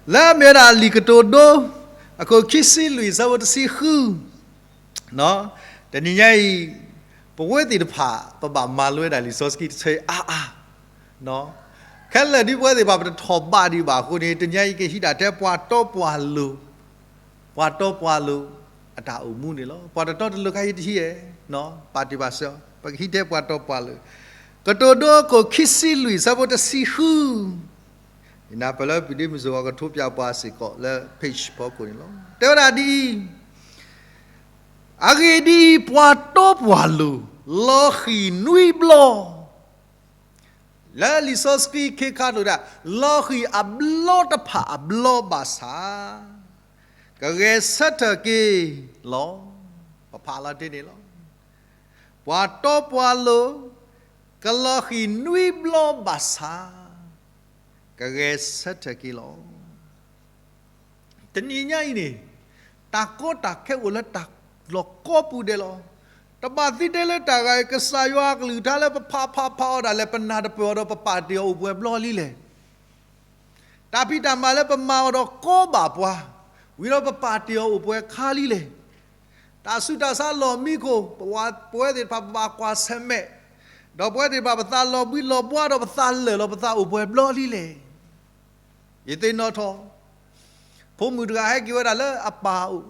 လၢအမ့ၢ်ဝဲဒၣ်လံာ်ကတိၤဒိ အခိၣ်ခံဆံလွံၢ် ဆၢဖိတဆံဃု, တနံၤညါအံၤ ပဝဲသ့ၣ်တဖၣ် ပဘၣ်မၤလိဝဲဒၣ်လံာ်စီဆှံတဆၢအံၤအါအါ, ခဲလၢာ်ဒ်ပဝဲသ့ၣ်တဖၣ် ပတထီၣ်ဘးဒံးဘၣ်အဃိန့ၣ် တနံၤညါအံၤကဟံးဒၣ်ထဲပှၤတီပှၤလိၤ, ပှၤတီပှၤလိၤအတၢ်အိၣ်မူန့ၣ်လီၤ. ပှၤတတီတလိၤခါအံၤတဟံးဧါ, ပာ်တ့ၢ်ဘၣ်စၢၤ, ပကဟံးထဲပှၤတီပှၤလိၤ, ကတိၤဒိအခိၣ်ခံဆံလွံၢ် ဆၢဖိတဆံဃု, ယနၢ်ပၢၢ်လၢပဒ့မုၣ်စ့ၢ်ကီးကထိးပၠးပှၤစ့ၢ်ကီးလၢ page ဖီခိၣ်န့ၣ်လီၤ. တဲဝဲဒၣ်ဒ်အံၤ, အဂ့ၢ်ဒ်အံၤ, ပှၤတီပှၤလိၤ လီၤဃံၤနွံဘျီ, လၢလံာ်စီဆှံခ့ခါဒိၣ်ဒၣ် လီၤဃံၤအဘျီတဖၣ်အဘျီဘၣ်ဆၣ်, ကဂဲၤဆၢထၢၣ်က့ၤလီၤ. ပဖးလီၤတ့ၢ်န့ၣ်လီၤ. ပှၤတီပှၤလိၤ ကလီၤဃံၤနွံဘျီဘၣ်ဆၣ်, ကဂဲၤဆၢထၢၣ်က့ၤလီၤ. တနံၤညါအံၤန့ၣ်, တၢ်ကီတၢ်ခဲအိၣ်လၢတၢ်လီၢ်ကိးပူၤဒဲးလီၤ. တဘၣ်သံတဲလၢတၢ်ဂၤအံၤ ကစၢ်ယွၤအကလုၢ်ကထါလၢပဖးဖးဖးအီၤဒၣ်လဲာ် ပနၢ်တပၢၢ်အီၤဒီးပပာ်တ့ၢ်အီၤအိၣ်ပှဲၤဘျီလံလဲၣ်. တၢ်ဖံးတၢ်မၤလၢပမၤအီၤဒီးကိးဘၣ်ပှၤ, ဝံၤဒီးပပာ်တ့ၢ်အီၤအိၣ်ပှဲၤခါလံလဲၣ်. တၢ်ဆူးတၢ်ဆါလီၢ်မံခိၣ် ပဝဲသ့ၣ်တဖၣ်ပဘၣ်ကွၢ်ဆၢၣ်မဲာ်, ဒီးပဝဲသ့ၣ်တဖၣ်ပသးလီၤဘှံးလီၤဘှါဒီးပသးလၢာ်လီၤ ပသးအိၣ်ပှဲၤဘျီလံလဲၣ်. ယသ့ၣ်နီၣ်ထီၣ်, ဖိမုၣ်တဂၤဟဲက့ၤဝဲဒၣ်လၢအပၢ်အိၣ်,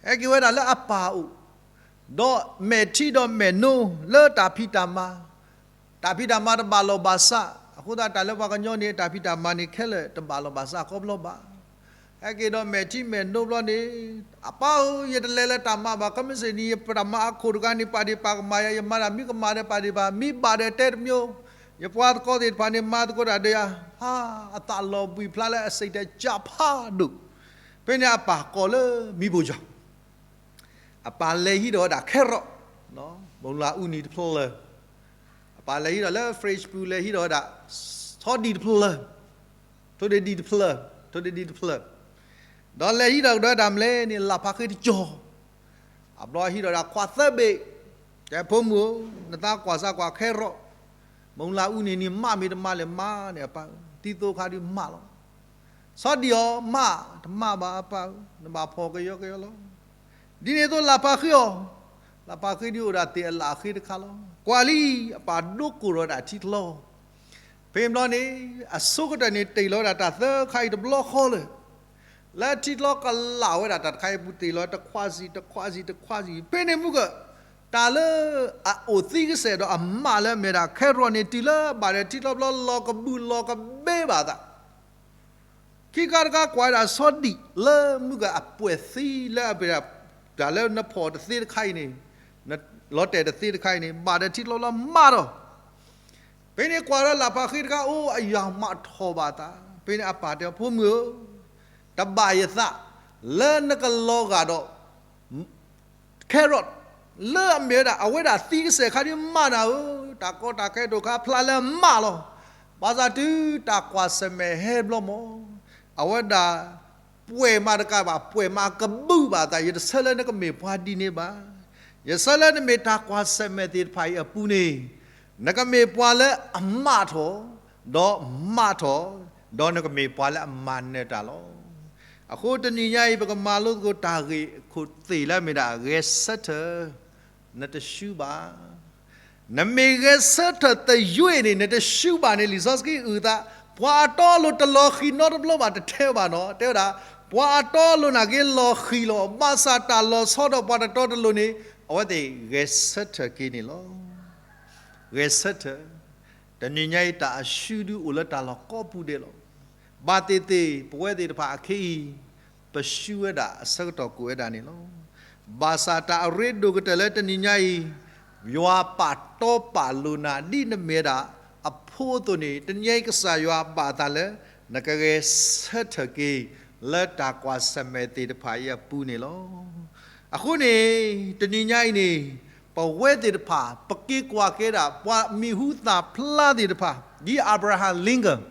ဟဲက့ၤဝဲဒၣ်လၢအပၢ်အိၣ်, ဒီးမဲာ်ထံဒီးမဲာ်နိလၢတၢ်ဖံးတၢ်မၤ, တၢ်ဖံးတၢ်မၤတဘၣ်လီၢ်ဘၣ်စး, အဃိသတးတၢ်လၢပှၤကညီန့ၣ် တၢ်ဖံးတၢ်မၤန့ၣ် ခဲလၢာ်တဘၣ်လီၢ်ဘၣ်စးကိးဘျီဘၣ်. ဟဲက့ၤဒီးမဲာ်ထံမဲာ်နိဘျီန့ၣ်, အပၢ်ဧၢ, ယတလဲၤလၢတၢ်မၤဘၣ်, ခီမ့ၢ်စ့ၢ်န့ၣ် ယတၢ်မၤအခိၣ်တဂၤန့ၣ် ပာ်ဒံးပာ်ကမၣ်ယၤ, ယမၤတၢ်မံကမၣ်ဒီးပာ်ဒံးပာ်, မံဘၣ်ဒီးတဲတမံၤ, ယပှၤသကိးသ့ၣ်တဖၣ်န့ၣ် မၤသကိးတၢ်ဒီးယၤ, ဟါ, အသးလီၤဘှံးဖျါလၢအစံၣ်တဲၤကၢ်ဖးဒိၣ်. ဖဲန့ၣ်အပၢ်ကိးလၢမံဘိယီၤ အပၢ်လဲၤဟံးထီၣ်ဝဲဒၣ် carrot, မုၢ်လၢ်အူနံၤတဖျၢၣ်, အပၢ်လဲၤဟံးထီၣ်လၢ fridge ပူၤ လဲၤဟံးထီၣ်ဝဲဒၣ် ဆီဒံၣ်တဖျၢၣ်, ထိၣ်ဒံၣ်တဖျၢၣ်, ထိၣ်ဒံၣ်တဖျၢၣ်, ဒီးလဲၤဟံးထီၣ်ကဒီးဝဲဒၣ်မလဲၣ်န့ၣ် လၢ်ဖးဃ့တကၠီၤ. အဘျီဟံးထီၣ်ဝဲဒၣ်ခွးသၢဘ့ၣ်, တဲဖိမုၣ်ဧၢ, နသးကွၢ်စၢ်ကွၢ် carrot, မုၢ်လၢ်အူနံၤန့ၣ် မးမ့ၢ်တမးလဲၣ်, မးန့ၣ်အပၢ်, သံသိခါဒုးမးလီၤ. ဆီဒံၣ်အီၤ မး, တမးဘၣ်အပၢ်ဧၢ, နဘၣ်ဖီၣ်ကယီကယီလီၤ. ဒ်န့ၣ်အသိးလၢ်ဖးဃ့အီၤ, လၢ်ဖးဃ့ဒုးအိၣ်ဒၣ်သ့ၣ်အလၢ်အဃ့တခါလီၤ. ကွၢ်လံ, အပၢ်ဒိကိၢ်လီၤဒၣ်ထံချီ, ဖဲဘျီန့ၣ် အဆိကတၢၢ်န့ၣ် တ့ၢ်လီၤဝဲဒၣ်တၢ်သၢခါအံၤတဘျီဃီလၢာ်, လၢထံချီကလၢ်ဝဲဒၣ်တၢ်တခါအံၤပူၤ တ့ၢ်လီၤတခွးစံၣ်တခွးစံၣ်တခွးစံၣ်, ဖဲန့ၣ်မုၢ်က တၢ်လၢအအိၣ်သံကစဲာ်ဒီးအမးလၢအမ့ၢ်ဒၣ် carrot န့ၣ် တုၤလၢအဘၣ်ဒီးထံချီဘျီ လီၤကဘုၣ်လီၤကဘ့ဘၣ်အသး ခံခါတခါကွၢ်ဝဲဒၣ်ဆီဒံၣ်လၢမုၢ်ကအပှဲၤသံလၢအပ တၢ်လၢနဖီၣ်တသ့တခါအံၤန့ၣ်, လီၤတဲာ်တသ့တခါအံၤန့ၣ် ဘၣ်ဒီးထံချီလီၤမးဒီး, ဖဲန့ၣ်ကွၢ်ဒီးလၢ်ဖးဃ့တခါ အိၣ်အယၢ်မးထီၣ်ဘၣ်အသး, ဖဲန့ၣ်အပၢ်တဲ ဖိမုၣ်ဧၢ, တဘၣ်ယသး လၢနကလီၤဂာ်ဒီး carrot လၢအမ့ၢ်ဝဲဒၣ် အဝဲဒၣ်သံကစဲာ်ခါဒ်မးနၤဧၢ, တၢ်ကီတၢ်ခဲဒိၣ်ခါဖျါလၢမးလီၤ. ဘၣ်ဆၣ်တုၤတၢ်ကွၢ်ဆၢၣ်မဲာ်ဟဲဘျီမး, အဝဲဒၣ် ပှဲၤမးတကးဘၣ် ပှဲၤမးကဘုၣ်ဘၣ်အသး, ယတဆၢလၢနကမ့ၢ်ပှၤဒ်န့ၣ်ဘၣ်. ယဆၢလၢနမ့ၢ်တၢ်ကွၢ်ဆၢၣ်မဲာ်သ့ၣ်တဖၣ်အံၤအပူၤန့ၣ်, နကမ့ၢ်ပှၤလၢအမးထီၣ်, ဒီးမးထီၣ်, ဒီးနကမ့ၢ်ပှၤလၢအမၤနၢၤတၢ်လီၤ. အဃိတနံၤညါအံၤ ပကမၤလိသကိးတၢ်ဂ့ၢ်အခိၣ်သ့ၣ်လၢအမ့ၢ်ဒၣ် ဂဲၤဆၢထၢၣ် နတရှုံးဘၣ်. နမ့ၢ်ဂဲၤဆၢထၢၣ်သယုၢ်အံၤန့ၣ် နတရှုံးဘၣ်န့ၣ် လံာ်စီဆှံအုၣ်သး, ပှၤအတီအလိၤတလီၤဃံၤနီတဘျီဘၣ်တထဲဘၣ်နီၤ, တဲဝဲဒၣ်, ပှၤအတီအလိၤနာ်က့လီၤဃံၤလီၤ, ဘၣ်ဆၣ်တၢ်လီၤဆီဒီးပှၤတတီတလိၤန့ၣ် အဝဲသ့ၣ်ဂဲၤဆၢထၢၣ်က့ၤန့ၣ်လီၤ. ဂဲၤဆၢထၢၣ်, တနံၤညါအံၤတၢ်အရှုံးဒုးအိၣ်လၢတၢ်လီၢ်ကိးပူၤဒဲးလီၤ. ဘၣ်သ့ၣ်သ့ၣ် ပဝဲသ့ၣ်တဖၣ်အခ့အံၤ ပရှုံးဝဲဒၣ်အဆၢကတီၢ်ကိးဝဲဒၣ်န့ၣ်လီၤ. ဘၣ်ဆၣ်တၢ်အရ့ဒိၣ်ကတၢၢ်လၢတနံၤညါအံၤ, ယွၤပာ်တီပာ်လိၤနၤ ဒ်နမ့ၢ်ဝဲဒၣ်အဖိအသိးန့ၣ်, တနံၤညါအံၤကစၢ်ယွၤဘၣ်အသးလၢ နကဂဲၤဆၢထၢၣ်က့ၤ လၢတၢ်ကွၢ်ဆၢၣ်မဲာ်သ့ၣ်တဖၣ်အံၤအပူၤန့ၣ်လီၤ. အဃိန့ၣ် တနံၤညါအံၤန့ၣ် ပဝဲသ့ၣ်တဖၣ် ပက့ၤကွၢ်က့ၤဒၣ် ပှၤမံၤဟူသၣ်ဖျါသ့ၣ်တဖၣ် ဒ် Abraham Lincoln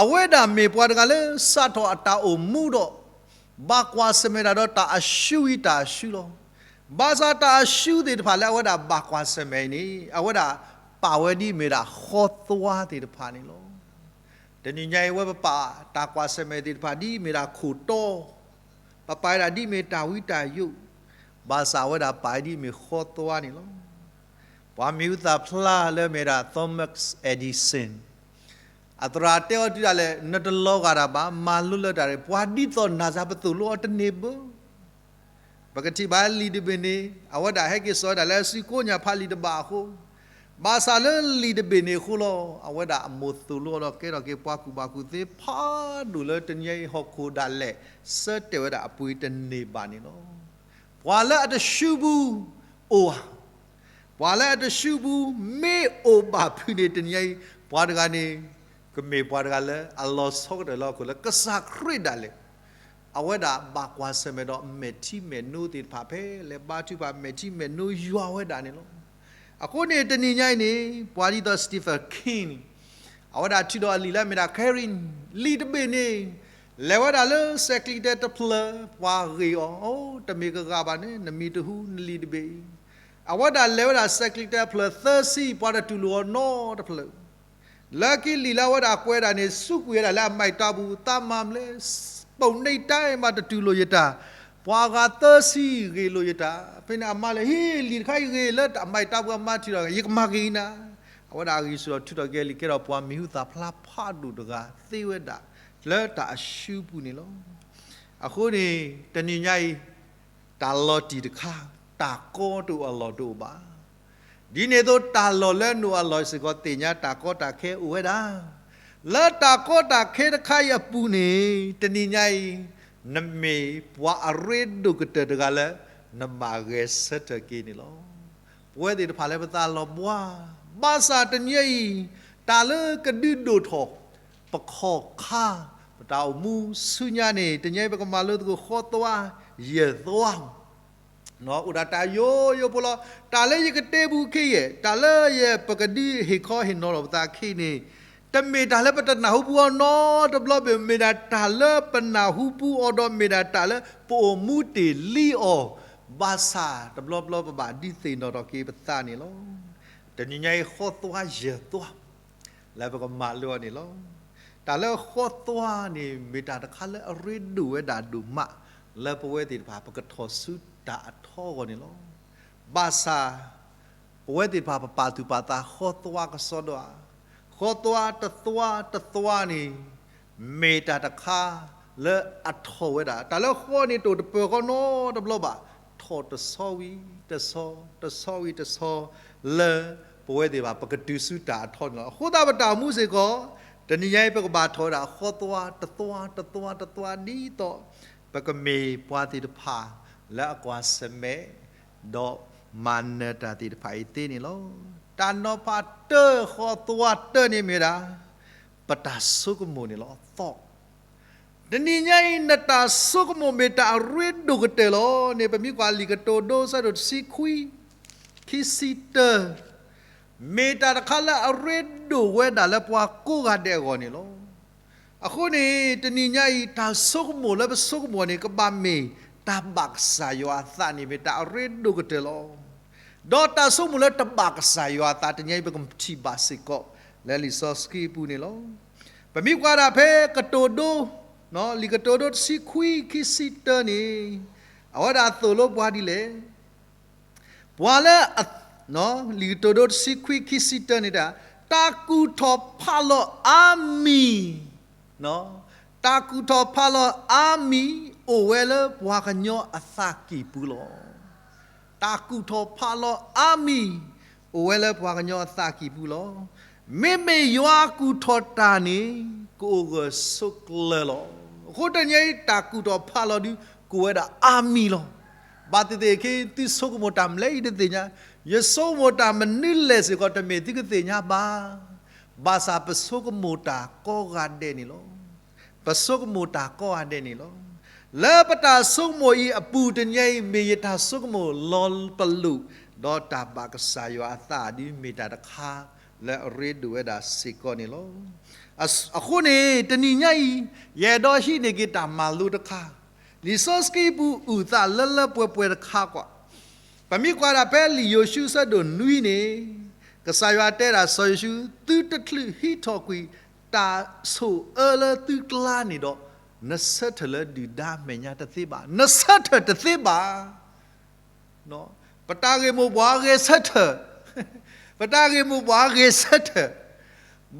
အဝဲဒၣ်မ့ၢ်ပှၤတဂၤလၢစးထီၣ်အတၢ်အိၣ်မူဒီး ဘၣ်ကွၢ်ဆၢၣ်မဲာ်တၢ်ဒီးတၢ်အရှုံးအံၤတၢ်အရှုံးလီၤ. ဘၣ်ဆၣ်တၢ်အရှုံးသ့ၣ်တဖၣ်လၢအဝဲဒၣ်ဘၣ်ကွၢ်ဆၢၣ်မဲာ်အံၤန့ၣ် အဝဲဒၣ်ပာ်ဝဲဒ်မ့ၢ်ဒၣ်ဃီသွါသ့ၣ်တဖၣ်န့ၣ်လီၤ. တနံၤညါအံၤ ဝဲပပာ်တၢ်ကွၢ်ဆၢၣ်မဲာ်သ့ၣ်တဖၣ်ဒ်အမ့ၢ်ဒၣ်ခိၣ်တီ, ပပာ်ဝဲဒၣ်ဒ်အမ့ၢ်တၢ်ဝံတၢ်ယိး, ဘၣ်ဆၣ်ဝဲဒၣ်ပာ်ဒ်အမ့ၢ်ဃီသွါန့ၣ်လီၤ. ပှၤမံၤဟူသၣ်ဖျါလၢအမ့ၢ်ဒၣ် Thomas Edison အသရၣ်တဲအီၤတုၤဒၣ်လဲာ် နတလီၤဂာ်တၢ်ဘၣ်, မၤလိလၢတၢ်ရဲၣ်, ပှၤဒ်သိးနၤစၢ်ပသိၣ်လိအီၤတန့ၢ်ဘၣ်. ပကထံၣ်ဘၣ်လံာ်တဘ့ၣ်န့ၣ် အဝဲဒၣ်ဟဲက့ၤစိာ်ဝဲဒၣ်လၢအစုကိးညါဖးလံာ်တဘ့ၣ်အဃိ, ဘၣ်ဆၣ်လၢလံာ်တဘ့ၣ်န့ၣ်အဃိလီၤ အဝဲဒၣ်အမိၢ်သိၣ်လိအီၤဒီးကဲထီၣ်က့ၤပှၤကူၣ်ဘၣ်ကူၣ်သ့ဖးဒိၣ်လၢတနံၤအံၤဟီၣ်ခိၣ်ဒၣ်လဲာ် ဆၢတဲာ်ဝဲဒၣ်အပှ့ၤတန့ၢ်ဘၣ်န့ၣ်လီၤ. ပှၤလၢအတဆူပူၤအိၣ်ဧါ, ပှၤလၢအတဆူပူၤမ့ၢ်အိၣ်ဘၣ်ဖုးန့ၣ် တနံၤအံၤ ပှၤတဂၤန့ၣ် ကမ့ၢ်ပှၤတဂၤလၢအလီၤဆီကတၢၢ်လၢဟီၣ်ခိၣ်လၢကစၢ်ခရံာ်ဒၣ်လဲာ် အဝဲဒၣ်ဘၣ်ကွၢ်ဆၢၣ်မဲာ်ဒီးမဲာ်ထံမဲာ်နိသ့ၣ်တဖၣ်ဖဲလဲၣ် ဘါထုကဖၣ်မဲာ်ထံမဲာ်နိယွၤဝဲဒၣ်န့ၣ်လီၤ. အဃိန့ၣ် တနံၤညါအံၤန့ၣ် ပှၤဒ်သိး Stephen King န့ၣ် အဝဲဒၣ်ထုးဒီးအလံာ်လၢအမ့ၢ်ဒၣ် Caring လံာ်တဘ့ၣ်န့ၣ် လဲၤဝဲဒၣ်လၢစဲးကျံးတဲတဖျၢၣ် ပှၤဂ့ၢ်အီၤ, အိ တမ့ၢ်ကဂၤဘၣ်န့ၣ် နမံၤတဟူနလံာ်တဘ့ၣ်အံၤ. အဝဲဒၣ်လဲၤဝဲဒၣ်စဲးကျံးတဲတဖျၢၣ်သၢဆံ ပှၤတတူၢ်လိာ်အီၤနီတဖျၢၣ် လၢခံလံာ်လၢအဝဲဒၣ်ကွဲးဒၣ်န့ၣ် စူးကွံာ်ဝဲဒၣ်လၢအမဲာ်တၢ်ပူၤ သးမၤမလဲၣ်, ပုၢ်နံၣ်တၢ်မးတတူၢ်လိာ်ယတၢ်, ပှၤဂၤသၢဆံဂ့ၢ်လိာ်ယတၢ်, ဖဲန့ၣ်အမါလဲၤဟ့ၣ်လံာ်တခါအံၤဂ့ၤလၢအမဲာ်တၢ်ပူၤအမါထံၣ်ဒီး ယကမၤက့ၤနၤ. အဝဲဒၣ်အဂံၢ်ဆူၣ်ထီၣ်ထုးထီၣ်က့ၤလံာ် ကဲထီၣ်ပှၤမံၤဟူသၣ်ဖျါဖးဒိၣ်တဂၤသ့ဝဲဒၣ် လၢတၢ်အဆူပူၤန့ၣ်လီၤ. အဃိန့ၣ် တနံၤညါအံၤ တၢ်လီၤတံၢ်တခါ တၢ်ကီတအိၣ်အလီၢ်တအိၣ်ဘၣ်. ဒ်န့ၣ်အသိး တၢ်လီၢ်လၢနအိၣ်အလီၢ်စ့ၢ်ကီးသ့ၣ်ညါ တၢ်ကီတၢ်ခဲအိၣ်ဝဲဒၣ်. လၢတၢ်ကီတၢ်ခဲတခါအံၤအပူၤန့ၣ် တနံၤညါအံၤ နမ့ၢ်ပှၤအရ့ဒိၣ်ကတၢၢ်တဂၤလၢ နဘၣ်ဂဲၤဆၢထၢၣ်က့ၤန့ၣ်လီၤ. ပဝဲသ့ၣ်တဖၣ်လၢပသးလီၤဘှါ, ဘၣ်ဆၣ်တနံၤအံၤ တၢ်လၢကဒုးဒိၣ်ထီၣ် ပခီၣ်ခါ ပတၢ်အိၣ်မူဆူညါန့ၣ် တနံၤအံၤပကမၤလိသကိးဃီသွါ ယဲၢ်သွါ အိၣ်ဒၣ်တၢ်ယိယိဖိလီၤ. တၢ်လၢယကတဲပူၤခဲအံၤ တၢ်လၢယဲၢ်ပကဒုးဟ့ၣ်ခီဟ့ၣ်နီၤလီၤပသးခဲအံၤန့ၣ် တမ့ၢ်တၢ်လၢပတနၢ်ဟူပူၤအီၤနီတဘျီဘၣ်, မ့ၢ်ဒၣ်တၢ်လၢပနၢ်ဟူပူၤအီၤဒီး မ့ၢ်ဒၣ်တၢ်လၢပအိၣ်မူတ့ၢ်လံအီၤ, ဘၣ်ဆၣ်တဘျီဘျီပဘၣ်ဒုးသ့ၣ်နီၣ်ထီၣ်က့ၤပသးန့ၣ်လီၤ. တနံၤညါအံၤဃီသွါယဲၢ်သွါ လၢပကမၤလိအီၤန့ၣ်လီၤ. တၢ်လၢဃီသွါန့ၣ် မ့ၢ်တၢ်တခါလၢအရ့ဒိၣ်ဝဲဒၣ်ဒိၣ်မး လၢပဝဲသ့ၣ်တဖၣ် ပကထီၣ်ဆူတၢ်အထီအဂီၢ်န့ၣ်လီၤ. ဘၣ်ဆၣ် ပဝဲသ့ၣ်တဖၣ် ပပာ်သူၣ်ပာ်သးဃီသွါကစီဒီဧါ, ဃီသွါတသွါတသွါန့ၣ် မ့ၢ်တၢ်တခါလၢအထီၣ်ဝဲဒၣ်, တၢ်လၢဃီန့ၣ် တအိၣ်တပၢၢ်ဃီနီတဘျီဘၣ်, ထီၣ်တဆီဝံၤတဆီ, တဆီဝံၤတဆီ လၢပဝဲသ့ၣ်တဖၣ် ပကတုၤဆူတၢ်အထီန့ၣ်လီၤ. အဃိသတးပတၢ်အိၣ်မူစ့ၢ်ကီး တနံၤညါအံၤ ပကဘၣ်ထီၣ်ဝဲဒၣ်ဃီသွါတသွါတသွါတသွါတသွါ ဒ်သိး ပကမ့ၢ်ပှၤသ့ၣ်တဖၣ်လၢအကွၢ်ဆၢၣ်မဲာ် ဒီးမၤနၢၤတၢ်သ့ၣ်တဖၣ်အံၤသ့န့ၣ်လီၤ. တၢ်နီၤဖးတၢဃီသွါတၢန့ၣ်မ့ၢ်ဒၣ် ပတၢ်ဆိကမိၣ်န့ၣ်လီၤ. သီၣ် တနံၤညါအံၤ နတၢ်ဆိကမိၣ်မ့ၢ်တၢ်အရ့ဒိၣ်ကတၢၢ်လီၤန့ၣ် ပမ့ၢ်ကွၢ်လံာ်ကတိၤဒိ ဆၢဒိၣ်တဆံခွံ ခံဆံတၢ မ့ၢ်တၢ်တခါလၢအရ့ဒိၣ်ဝဲဒၣ်လၢပှၤကိးဂၤဒဲးအဂီၢ်န့ၣ်လီၤ. အဃိန့ၣ် တနံၤညါအံၤ တၢ်ဆိကမိၣ်လၢပဆိကမိၣ်န့ၣ် ကဘၣ်မ့ၢ်တၢ်ဘၣ်ကစၢ်ယွၤအသးန့ၣ် မ့ၢ်တၢ်အရ့ဒိၣ်ကတၢၢ်လီၤ. ဒီးတၢ်ဆိကမိၣ်လၢတဘၣ်ကစၢ်ယွၤအသး တနံၤညါအံၤ ပကထံၣ်ဘၣ်စ့ၢ်ကီး လၢလံာ်စီဆှံအပူၤန့ၣ်လီၤ. ပမ့ၢ်ကွၢ်ဒၣ်ဖဲကတိၤဒိ လံာ်ကတိၤဒိ တဆံခွံ ခံဆံတၢန့ၣ် အဝဲဒၣ်သိၣ်လိပှၤဒ်လဲၣ်. ပှၤလၢ လံာ်ကတိၤဒိ တဆံခွံ ခံဆံတၢန့ၣ် တၢ်ကူၣ်ထီၣ်ဖးလီၤအါမံၤ, တၢ်ကူၣ်ထီၣ်ဖးလီၤအါမံၤ အိၣ်ဝဲလၢပှၤကညီအသးကံၢ်ပူၤလီၤ. တၢ်ကူၣ်ထီၣ်ဖးလီၤအါမံၤ အိၣ်ဝဲလၢပှၤကညီအသးကံၢ်ပူၤလီၤ. မ့မ့ၢ်ယွၤကူၣ်ထီၣ်တၢ်န့ၣ် ကအိၣ်ဂၢၢ်ဆိးကျၢၤလီၤ. အဃိတနံၤအံၤ တၢ်ကူၣ်ထီၣ်ဖးလီၤဒုး ကအိၣ်ဝဲဒၣ်အါမံၤလီၤ. ဘၣ်သ့ၣ်သ့ၣ်က့ သုဆိကမိၣ်တၢ်မနုၤလဲၣ်ယတသ့ၣ်ညါ, ယဆိကမိၣ်တၢ်မနုၤလဲၣ်စ့ၢ်ကီး တမ့ၢ်သုကသ့ၣ်ညါဘၣ်. ဘၣ်ဆၣ်ပဆိကမိၣ်တၢ်ကိးဂၤဒဲးန့ၣ်လီၤ. ပဆိကမိၣ်တၢ်ကိးဂၤဒဲးန့ၣ်လီၤ. လၢပတၢ်ဆိကမိၣ်အံၤအပူၤတနံၤအံၤ မ့ၢ်ယတၢ်ဆိကမိၣ်လီၤပလိာ် ဒီးတၢ်ဘၣ်ကစၢ်ယွၤအသးဒုး မ့ၢ်တၢ်တခါလၢအရ့ဒိၣ်ဝဲဒၣ်စ့ၢ်ကီးန့ၣ်လီၤ. အဃိန့ၣ် တနံၤညါအံၤ ယအဲၣ်ဒိးဟံးန့ၢ်က့ၤတၢ်မၤလိတခါ, လံာ်စီဆှံပူၤအုၣ်သးလၢလၢပှဲၤပှဲၤတခါကွၢ်. ပမ့ၢ်ကွၢ်ဒၣ်ဖဲလံာ်ယိၤၡူအဆၢဒိၣ်နွံန့ၣ်, ကစၢ်ယွၤတဲဒၣ်စီၤယိၤၡူ, သုတချုးဟံးထီၣ်ကွံာ် တၢ်ဆိၣ်အၢလၢသုကျါန့ၣ်ဒီး, နဆၢထၢၣ်လၢဒုၣ်ဒါမဲာ်ညါတသ့ဘၣ်, နဆၢထၢၣ်တသ့ဘၣ်. ပတၢ်ဂ့ၢ်မိၢ်ပှၢ်ဂဲၤဆၢထၢၣ်, ပတၢ်ဂ့ၢ်မိၢ်ပှၢ်ဂဲၤဆၢထၢၣ်,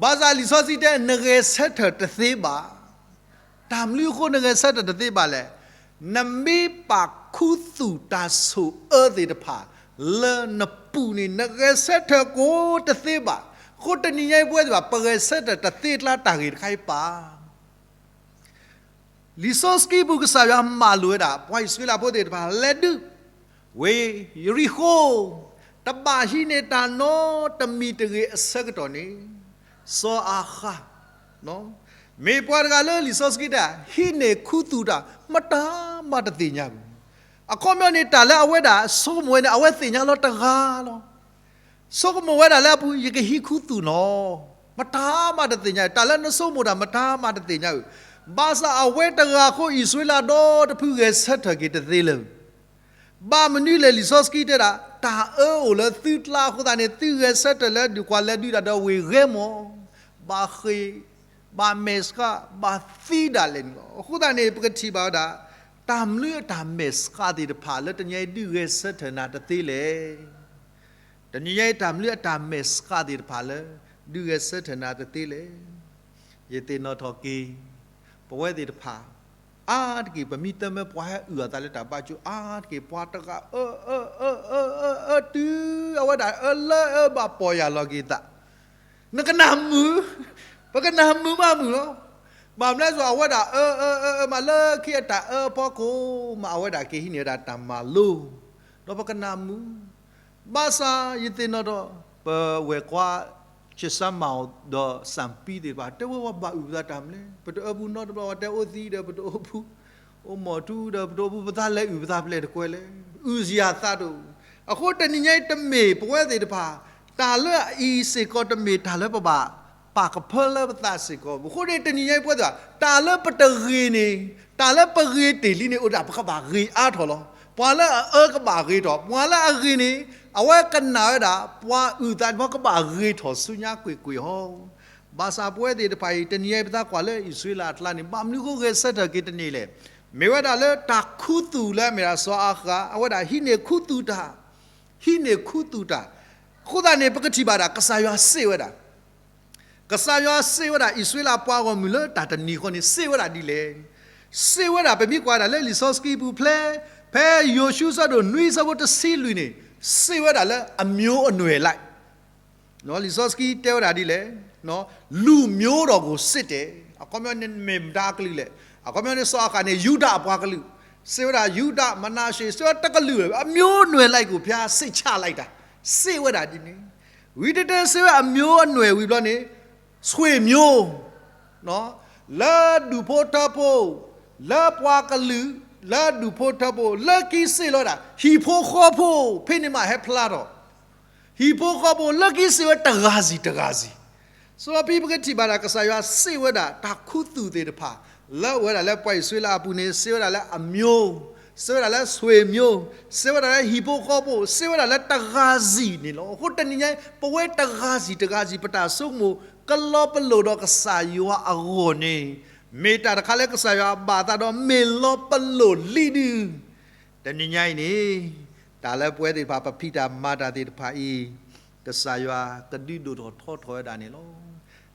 ဘၣ်ဆၣ်လံာ်စီဆှံတဲ နဂဲၤဆၢထၢၣ်တသ့ဘၣ်. တၢ်မနုၤအဃိနဂဲၤဆၢထၢၣ်တသ့ဘၣ်လဲၣ်. နမ့ၢ်ပာ်ခူသူၣ်တၢ်ဆိၣ်အၢသ့ၣ်တဖၣ် လၢနပူၤန့ၣ် နဂဲၤဆၢထၢၣ်ကိးတသ့ဘၣ်. အဃိတနံၤညါအံၤပဝဲသ့ၣ်တဖၣ် ပဂဲၤဆၢထၢၣ်တသ့အကျါ တၢ်ဂ့ၢ်တခါအံၤပာ် လံာ်စီဆှံပူၤကစၢ်ယွၤမၤလိာ်ဝဲဒၣ် ပှၤအံၣ်စရ့လးဖိသ့ၣ်တဖၣ် လဲၤဒုးဝ့ၢ်ယရံၣ်ဃိၣ်, တဘၣ်ဟံးန့ၢ်တၢ်နီတမံၤတဂ့ၤအဆၢကတီၢ်န့ၣ်, စီၤအၤဃး မ့ၢ်ပှၤတဂၤလၢလံာ်စီဆှံတဲ ဟံးန့ၢ်ခူသူၣ်တၢ် မတၤမၤတသ့ၣ်ညါဘၣ်. အခီပညီန့ၣ် တၢ်လၢအဝဲဒၣ်ဆိကမိၣ်ဝဲန့ၣ် အဝဲသ့ၣ်ညါလီၤတဂၤလီၤ. ဆိကမိၣ်ဝဲဒၣ်လၢအပူၤ ယကဟံးခူသူၣ်နီၤ, မတၤမၤတသ့ၣ်ညါ, တၢ်လၢနဆိကမိၣ်တၢ် မတၤမၤတသ့ၣ်ညါဧၢ. ဘၣ်ဆၣ်အဝဲတဂၤအဃိ အံၣ်စရ့လးဒီတဖုဂဲၤဆၢထၢၣ်က့ၤတသ့လၢၤ. ဘၣ်မနုၤလဲၣ် လံာ်စီဆှံတဲဒၣ် တၢ်အၢအိၣ်လၢသုကျါအဃိသတးန့ၣ် သုဂဲၤဆၢထၢၣ်လၢဒုးကွၢ်လဲၤဒုးတၢ်ဒီးဝ့ၢ်ဂဲမီၢ်, ဘၣ်ဃ့ၢ်, ဘၣ်မဲာ်ဆှး, ဘၣ်သံဒၣ်လဲာ်န့ၣ်လီၤ. အဃိသတးန့ၣ် ပကထံၣ်ဘၣ်ဝဲဒၣ် တၢ်မနုၤအတၢ်မဲာ်ဆှးသ့ၣ်တဖၣ်လၢတနံၤညါအံၤဒုးဂဲၤဆၢထၢၣ်နၤတသ့လဲၣ်. တနံၤညါအံၤတၢ်မနုၤအတၢ်မဲာ်ဆှးသ့ၣ်တဖၣ်လၢ ဒုးဂဲၤဆၢထၢၣ်နၤတသ့လဲၣ်. ယသ့ၣ်နီၣ်ထီၣ်က့ၤ ပဝဲသ့ၣ်တဖၣ် အါတက့ၢ် ပမ့ၢ်တမၢပှၤဟဲအုၣ်အသးလၢတၢ်ဘါကၠိ အါတက့ၢ် ပှၤတဂၤအၢ အၢ အၢ အၢ အၢ အၢ တုၤအဝဲဒၣ်အၢလၢအၢဘၣ်ပီၢ်ယၢ်လီၤက့ၤသး နကနၢ်မုာ်, ပကနၢ်မုာ်မးမုာ်လီၤ. ဘၣ်မနုၤလဲၣ် အဝဲဒၣ်အၢ အၢ အၢ အၢ မးလၢခံအတၢ်အၢအဖီခိၣ် မးအဝဲဒၣ်က့ၤဟံးန့ၢ်ဝဲဒၣ်တၢ်မၤလိ, ဒီးပကနၢ်မုာ်. ဘၣ်ဆၣ်ယသ့ၣ်နီၣ်ထီၣ် ပဝဲၢ်ကွါ ခၠၢၣ်စၢ်မၤအီၤဒီးစၣ်ပံသ့ၣ်တဖၣ် တဲဝဲဝဲဘၣ်အုၣ်ပသးတၢ်မနုၤလဲၣ်. ပတအၢပူၤနီတဘျီ ပှၤတဲအိၣ်သံဒီး ပတအိၣ်ပူၤ, အိၣ်မီၢ်ထူဒီး ပတအိၣ်ပူၤ ပသးလဲၤအုၣ်ပသးပျဲၢ်တကွဲလဲၣ်. အုၣ်စ့ၢ်အသးတအိၣ်. အဃိတနံၤညါအံၤတမ့ၢ်ပဝဲသ့ၣ်တဖၣ် တၢ်လၢအအံၤစ့ၢ်ကီးတမ့ၢ်တၢ်လၢပဘၣ်ပာ်ကဖၢလၢပသးစ့ၢ်ကီး. အဃိန့ၣ်တနံၤညါအံၤပဝဲသ့ၣ်တဖၣ် တၢ်လၢပတဂ့ၤန့ၣ် တၢ်လၢပဂ့ၤတ့ၢ်လံန့ၣ် အိၣ်ဒၣ်ပကဘၣ်ဂ့ၤအါထီၣ်လီၤ. ပှၤလၢအအၢကဘၣ်ဂ့ၤထီၣ်, ပှၤလၢအဂ့ၤန့ၣ် အဝဲကနၣ်ဝဲဒၣ် ပှၤအုၣ်သးန့ၣ် ကဘၣ်ဂ့ၤထီၣ်ဆူညါကွ့ၢ်ကွ့ၢ်ဟီ. ဘၣ်ဆၣ်ပဝဲသ့ၣ်တဖၣ်အံၤ တနံၤညါအံၤပသးကွၢ်လၢအံၣ်စရ့လးအကျါန့ၣ် ဘၣ်မနုၤအဃိဂဲၤဆၢထၢၣ်က့ၤတန့ၢ်လဲၣ်. မ့ၢ်ဝဲဒၣ်လၢတၢ်ခူသူၣ်လၢအမ့ၢ်ဒၣ်စီၤအၤဃး အဝဲဒၣ်ဟံးန့ၢ်ခူသူၣ်တၢ်, ဟံးန့ၢ်ခူသူၣ်တၢ်. အဃိသတးန့ၣ် ပကထံၣ်ဘၣ်ဒၣ် ကစၢ်ယွၤစ့ၢ်ဝဲဒၣ် ကစၢ်ယွၤစ့ၢ်ဝဲဒၣ် အံၣ်စရ့လးပှၤဂီၢ်မုၢ်လၢတၢ်တနံၤဃီန့ၣ် စ့ၢ်ဝဲဒၣ်ဒ်လဲၣ်. စ့ၢ်ဝဲဒၣ် ပမ့ၢ်ကွၢ်ဒၣ်လၢလံာ်စီဆှံပူၤဖျဲး, ဖဲယိၤၡူအဆၢဒိၣ်နွံအဆၢဖိတဆံလွံၢ်န့ၣ် စ့ၢ်ဝဲဒၣ်လၢအမျိုးအနွယ်လိုက် လံာ်စီဆှံတဲဝဲဒၣ်ဒ်လဲၣ်, လူမျိုးတော်ကိုစစ်တယ်. အခီပညီန့ၣ်မ့ၢ်မတၤအကလုာ်လဲၣ်. အခီပညီန့ၣ် စီၤအၤဃးန့ၣ် ယူဒၤအပှၤကလုာ်, စ့ၢ်ဝဲဒၣ်ယူဒၤ, မနၤရှ့, စ့ၢ်ဝဲတကလုာ်, အမျိုးအနွယ်လိုက်ကို ဘုရားစိတ်ချလိုက်တာ, စ့ၢ်ဝဲဒၣ်ဒ်န့ၣ်. ဝံၤတတဲစ့ၢ်ဝဲအမျိုးအနွယ်ဝံၤဘျီန့ၣ် ဆွေမျိုး လၢဒူၣ်ဖိထၢဖိ, လၢပှၤကလုာ်, လၢဒူၣ်ဖိထၢဖိ, လၢခံစ့ၢ်လီၤဒၣ် ဟံၣ်ဖိဃီဖိ, ဖဲန့ၣ်မးဟဲဖျါထီၣ် ဟံၣ်ဖိဃီဖိ လၢခံစ့ၢ်ဝဲတဂၤစီတဂၤစီ. စီၤပံပကထံၣ်ဘၣ်ဒၣ် ကစၢ်ယွၤစ့ၢ်ဝဲဒၣ် တၢ်ခူသူၣ်သ့ၣ်တဖၣ် လၢအဝဲဒၣ်လၢပှၤအံၣ်စရ့လးအပူၤန့ၣ် စ့ၢ်ဝဲဒၣ်လၢအမျိုး, စ့ၢ်ဝဲဒၣ်လၢဆွေမျိုး, စ့ၢ်ဝဲဒၣ်လၢဟံၣ်ဖိဃီဖိ, စ့ၢ်ဝဲဒၣ်လၢတဂၤစီန့ၣ်လီၤ. အဃိတနံၤညါ ပဝဲတဂၤစီတဂၤစီ ပတၢ်ဆိကမိၣ် ကလီၤပလိာ်ဒီးကစၢ်ယွၤအဂီၢ်န့ၣ် မ့ၢ်တၢ်တခါလၢကစၢ်ယွၤဘၣ်သးဒီး မ့ၢ်လီၤပလိာ်လံဒုး တနံၤညါအံၤန့ၣ် တၢ်လၢပဝဲသ့ၣ်တဖၣ် ပဖံးတၢ်မၤတၢ်သ့ၣ်တဖၣ်အံၤ ကစၢ်ယွၤကဒုးဒိၣ်ထီၣ်ထီထီၣ်ဝဲဒၣ်န့ၣ်လီၤ.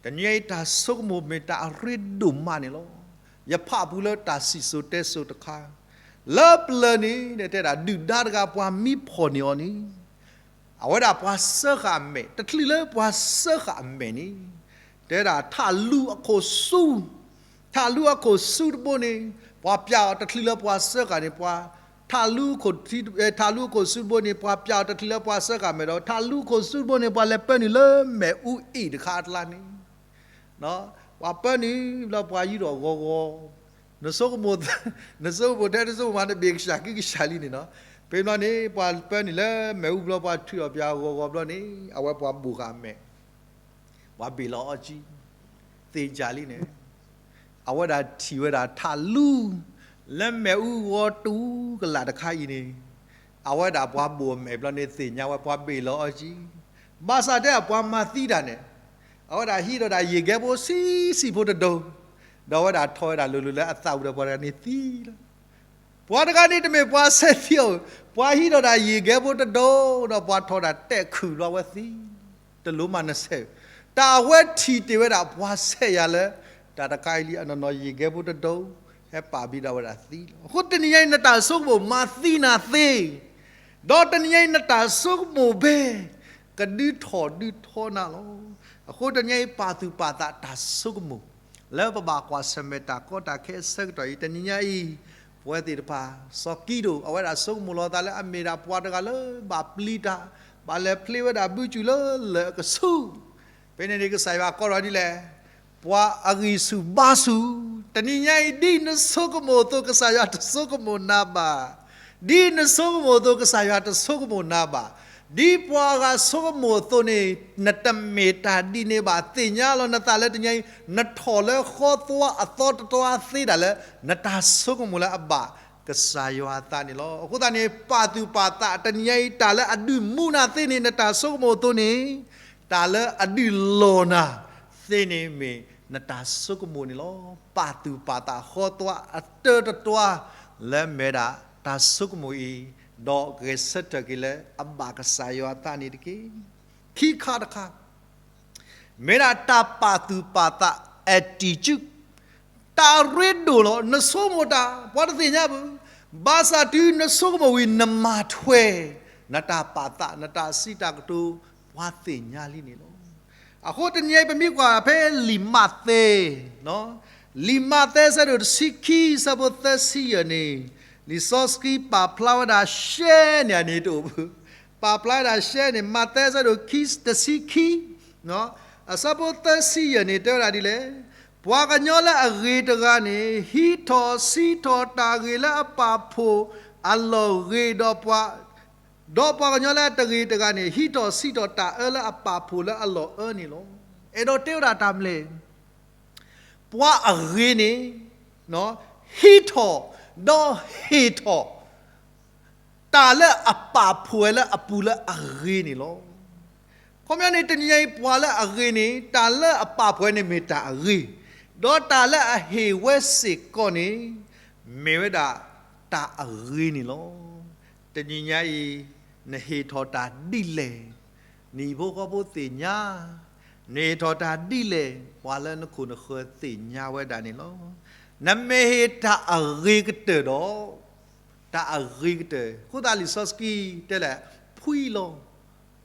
တနံၤညါအံၤ တၢ်ဆိကမိၣ်မ့ၢ်တၢ်အရ့ဒိၣ်မးန့ၣ်လီၤ. ယဖးပူၤလၢတၢ်စံၣ်စိၤတဲစိၤတခါ, လၢပျၢၤန့ၣ် တဲဒၣ်ဒုၣ်ဒါတဂၤပှၤမံဖီၣ်န့ၢ်အီၤန့ၣ် အဝဲဒၣ်ပှၤစၢဃာ်အမဲာ်, တချုးလၢပှၤစၢဃာ်အမဲာ်န့ၣ် တဲဒၣ်ထးလူအခိၣ်ဆူ, ထးလူအခိၣ်ဆူတဘိန့ၣ် ပှၤပျးအီၤတချုးလၢပှၤစၢဃာ်န့ၣ် ပှၤ ထးလူအခိၣ်ဆူတဘိန့ၣ် ပှၤပျးအီၤတချုးလၢပှၤစၢဃာ်မဲာ်ဒီး ထးလူအခိၣ်ဆူတဘိန့ၣ် ပှၤလဲၤပၢနုာ်လၢမဲာ်အူအ့ၣ်တခါအကျါန့ၣ် ပှၤပၢနုာ်ဘျီ ပှၤယူၢ်ထီၣ်ဂီၤဂီၤ, နဆိကမိၣ်, နဆိကမိၣ်ထဲနဆိကမိၣ်မး နဘ့ၣ်ကစၢ်က့ကစၢ်လံန့ၣ်နီၤ. ဖဲဘျီန့ၣ် ပှၤပၢနုာ်လၢမဲာ်အူဘျီ ပှၤထုးထီၣ်ပၠးဂီၤဂီၤဘျီန့ၣ် အဝဲပှၤဘိၣ်ဃာ်အမဲာ်, ပှၤဘ့ၣ်လီၤအီကံ, သ့ၣ်ကၢ်လံန့ၣ် အဝဲဒၣ်ထံၣ်ဝဲဒၣ်ထးလူ လၢမဲာ်အူဂီၤတူၢ်ကလာ်တခါအံၤန့ၣ် အဝဲဒၣ်ပှၤဘိၣ်အမဲာ်ဘျီန့ၣ် သ့ၣ်ညါဝဲပှၤဘ့ၣ်လီၤအီကံ. ဘၣ်ဆၣ်တဲပှၤမၤသံတၢ်န့ၣ် အဝဲဒၣ်ဟံးဒီးဒၣ်ယံာ်ကဲဖိဆံးဆံးဖိတဒိ, ဒီးအဝဲဒၣ်ထီၣ်ဝဲဒၣ်လိၤလိၤလၢအသးပူၤဒီးပှၤတဂၤန့ၣ်သံလီၤ. ပှၤတဂၤန့ၣ်တမ့ၢ်ပှၤဆဲးသံအီၤ, ပှၤဟံးဒီးဒၣ်ယံာ်ကဲဖိတဒိ, ဒီးပှၤထီၣ်ဒၣ်တဲာ်ခုၣ်ဘျီဝဲသံ, တလိၣ်မၤနဆဲး, တၢ်အဝဲထံၣ်တ့ၢ်ဝဲဒၣ်ပှၤဆဲးယၤလၢ တၢ်တခါအံၤလံအနီၢ်နီၢ်ယံာ်ကဲဖိတဒိ ဟဲပာ်ဘံၣ်ဒီးဝဲဒၣ်သံလီၤ. အဃိတနံၤညါအံၤနတၢ်ဆိကမိၣ်မၤသံနၤသ့, ဒီးတနံၤညါအံၤနတၢ်ဆိကမိၣ်ဘဲ ကဒုးထီၣ်ဒုးထီနၤလီၤ. အဃိတနံၤညါအံၤပာ်သူၣ်ပာ်သးတၢ်ဆိကမိၣ် လၢပဘၣ်ကွၢ်ဆၢၣ်မဲာ်တၢ်ကီတၢ်ခဲအဆၢကတီၢ်အံၤ တနံၤညါအံၤ ပဝဲသ့ၣ်တဖၣ် စီၤကံဒိၣ် အဝဲဒၣ်ဆိကမိၣ်လီၤသးလၢအမ့ၢ်ဒၣ်ပှၤတဂၤလၢဘၣ်ပျံၤတၢ်, ဘၣ်လဲၤဖျ့ဝဲဒၣ်ဘုကၠူၣ်လၢလၢၢ်အကဆူး, ဖဲန့ၣ်န့ၣ်ကစၢ်ယွၤကိးထီၣ်ဒ်လဲၣ်, ပှၤအဂံၢ်ဆူၣ်ဘါဆူၣ်, တနံၤညါအံၤ ဒ်နဆိကမိၣ်အသိးကစၢ်ယွၤတဆိကမိၣ်နၤဘၣ်, ဒ်နဆိကမိၣ်အသိးကစၢ်ယွၤတဆိကမိၣ်နၤဘၣ်, ဒ်ပှၤဂၤဆိကမိၣ်အသိးန့ၣ် နတမ့ၢ်တၢ်ဒ်န့ၣ်ဘၣ်, သ့ၣ်ညါလီၤနသးလၢတနံၤညါအံၤ နထီၣ်လၢဃီသွါအသီတတြါသ့ဒၣ်လၢ နတၢ်ဆိကမိၣ်လၢအဘၣ်ကစၢ်ယွၤအသးန့ၣ်လီၤ. အဃိသတးန့ၣ် ပာ်သူၣ်ပာ်သးတနံၤညါအံၤ တၢ်လၢအဒုးမူနၤသ့န့ၣ် နတၢ်ဆိကမိၣ်အသိးန့ၣ်, တၢ်လၢအဒုးလီၢ်နၤသ့န့ၣ်မ့ၢ်နတၢ်ဆိကမိၣ်န့ၣ်လီၤ. ပာ်သူၣ်ပာ်သးဃီသွါအတၢတတြါ လၢမဲာ်ဒၣ်တၢ်ဆိကမိၣ်အံၤ, ဒီးဂဲၤဆၢထၢၣ်က့ၤလၢအဘၣ်ကစၢ်ယွၤအသးန့ၣ်တက့ၢ်. ခံခါတခါ မ့ၢ်ဒၣ်တၢ်ပာ်သူၣ်ပာ်သး attitude, တၢ်အရ့ဒိၣ်လီၤ. နဆိကမိၣ်တၢ် ပှၤတသ့ၣ်ညါဘၣ်, ဘၣ်ဆၣ်တုၤနဆိကမိၣ်ဝံၤ နမၤထွဲ နတၢ်ပာ်သး နတၢ်စံးတၢ်ကတိၤ ပှၤသ့ၣ်ညါလံန့ၣ်လီၤ. အဃိတနံၤအံၤ ပမ့ၢ်ကွၢ်ဖဲလံာ်မးသဲ, လံာ်မးသဲဆၢဒိၣ်တဆံခံ ဆၢဖိသၢဆံယဲၢ်န့ၣ်, လံာ်စီဆှံပာ်ဖျါဝဲဒၣ်ရှဲန့ၣ် အန့ၣ်တအိၣ်ဘၣ်, ပာ်ဖျါဝဲဒၣ်ရှဲန့ၣ် မးသဲဆၢဒိၣ်ခံ တဆံခံ အဆၢဖိသၢဆံယဲၢ်န့ၣ် တဲဝဲဒၣ်ဒ်လဲၣ်, ပှၤကညီလၢအဂ့ၤတဂၤန့ၣ် ဟံးထီၣ်ဆံးထီၣ်တၢ်ဂ့ၤလၢအပာ်ဖှိၣ်အလီၢ်ဂ့ၤ, ဒီးပှၤကညီလၢအတဂ့ၤတဂၤန့ၣ် ဟံးထီၣ်ဆံးထီၣ်တၢ်အၢလၢအပာ်ဖှိၣ်လၢအလီၢ်အၢန့ၣ်လီၤ. အဲၣ်ဒိးတဲဝဲဒၣ်တၢ်မနုၤလဲၣ်, ပှၤအဂ့ၤန့ၣ် ဟံးထီၣ် ဒီးဟ့ၣ်ထီၣ် တၢ်လၢအပာ်ဖှိၣ်ဝဲလၢအပူၤလၢအဂ့ၤန့ၣ်လီၤ. ခီပညီန့ၣ် တနံၤညါအံၤ ပှၤလၢအဂ့ၤန့ၣ် တၢ်လၢအပာ်ဖှိၣ်ဝဲန့ၣ်မ့ၢ်တၢ်အဂ့ၤ, ဒီးတၢ်လၢအဟ့ၣ်ဝဲစ့ၢ်ကီးန့ၣ် မ့ၢ်ဝဲဒၣ်တၢ်အဂ့ၤန့ၣ်လီၤ. တနံၤညါအံၤ နဟ့ၣ်ထီၣ်တၢ်ဒ်လဲၣ် နဟံၣ်ဖိဃီဖိသ့ၣ်ညါ, နဟ့ၣ်ထီၣ်တၢ်ဒ်လဲၣ် ပှၤလၢနခိၣ်နဃၢၤသ့ၣ်ညါဝဲဒၣ်န့ၣ်လီၤ. နမ့ၢ်ဟ့ၣ်တၢ်အဂ့ၤကတၢၢ်ဒီး, တၢ်အဂ့ၤကတၢၢ်, အဃိသတးလံာ်စီဆှံတဲလဲၣ်, ဖှံလီၤ,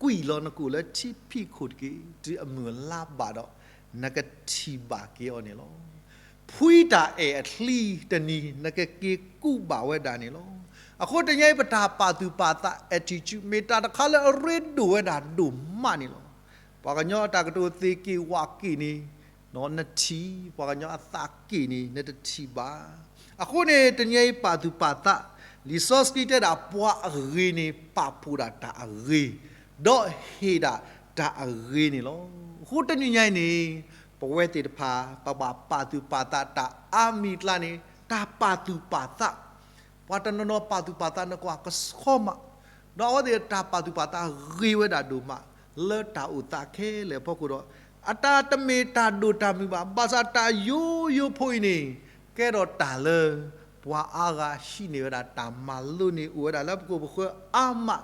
ကွံာ်လီၤနကိာ်လၢထံဖံးခိၣ်တက့ၢ်, တုၤအမုၢ်အလါဘၣ်ဒီး နကထံၣ်ဘၣ်က့ၤအီၤန့ၣ်လီၤ. ဖှံတၢ်အဲၣ်အချံတနံၤ နကက့ၤကူးဘၣ်ဝဲဒၣ်န့ၣ်လီၤ. အဃိတနံၤအံၤ ပတၢ်ပာ်သူၣ်ပာ်သး attitude မ့ၢ်တၢ်တခါလၢအရ့ဒိၣ်ဝဲဒၣ်ဒိၣ်မးန့ၣ်လီၤ. ပှၤကညီအတၢ်ကတိၤသ့ၣ်က့ၣ်ဝၣ်က့ၣ်န့ၣ် နထံၣ်, ပှၤကညီအသးက့ၣ်န့ၣ် နတထံၣ်ဘၣ်. အဃိန့ၣ် တနံၤအံၤပာ်သူၣ်ပာ်သး, လံာ်စီဆှံတဲဒၣ်ပှၤအဂ့ၤန့ၣ် ပာ်ဖှိၣ်ဒၣ်တၢ်အဂ့ၤ, ဒီးဟ့ၣ်ဒၣ်တၢ်အဂ့ၤန့ၣ်လီၤ. အဃိတနံၤညါအံၤန့ၣ် ပဝဲသ့ၣ်တဖၣ် ပဘၣ်ပာ်သူၣ်ပာ်သးတၢ်အါမံၤအကျါန့ၣ် တၢ်ပာ်သူၣ်ပာ်သး, ပှၤတနီၤနီၤပာ်သူၣ်ပာ်သးနကွၢ်ကဆှီမး, ဒီးအဝဲသ့ၣ်တၢ်ပာ်သူၣ်ပာ်သးဂ့ၤဝဲဒၣ်ဒိၣ်မး လၢတၢ်အိၣ်သးခဲလၢာ်အဖီခိၣ်ဒီး, အတၢ်တမ့ၢ်တၢ်ဒိၣ်တၢ်မုၢ်ဘၣ်, ဘၣ်ဆၣ်တၢ်ယိယိဖိအံၤန့ၣ် ကဲထီၣ်တၢ်လၢ ပှၤအါဂၤဟံးန့ၢ်ဝဲဒၣ်တၢ်မၤလိန့ၣ် အိၣ်ဝဲဒၣ်လၢပခိၣ်ပဃၢၤအါမး,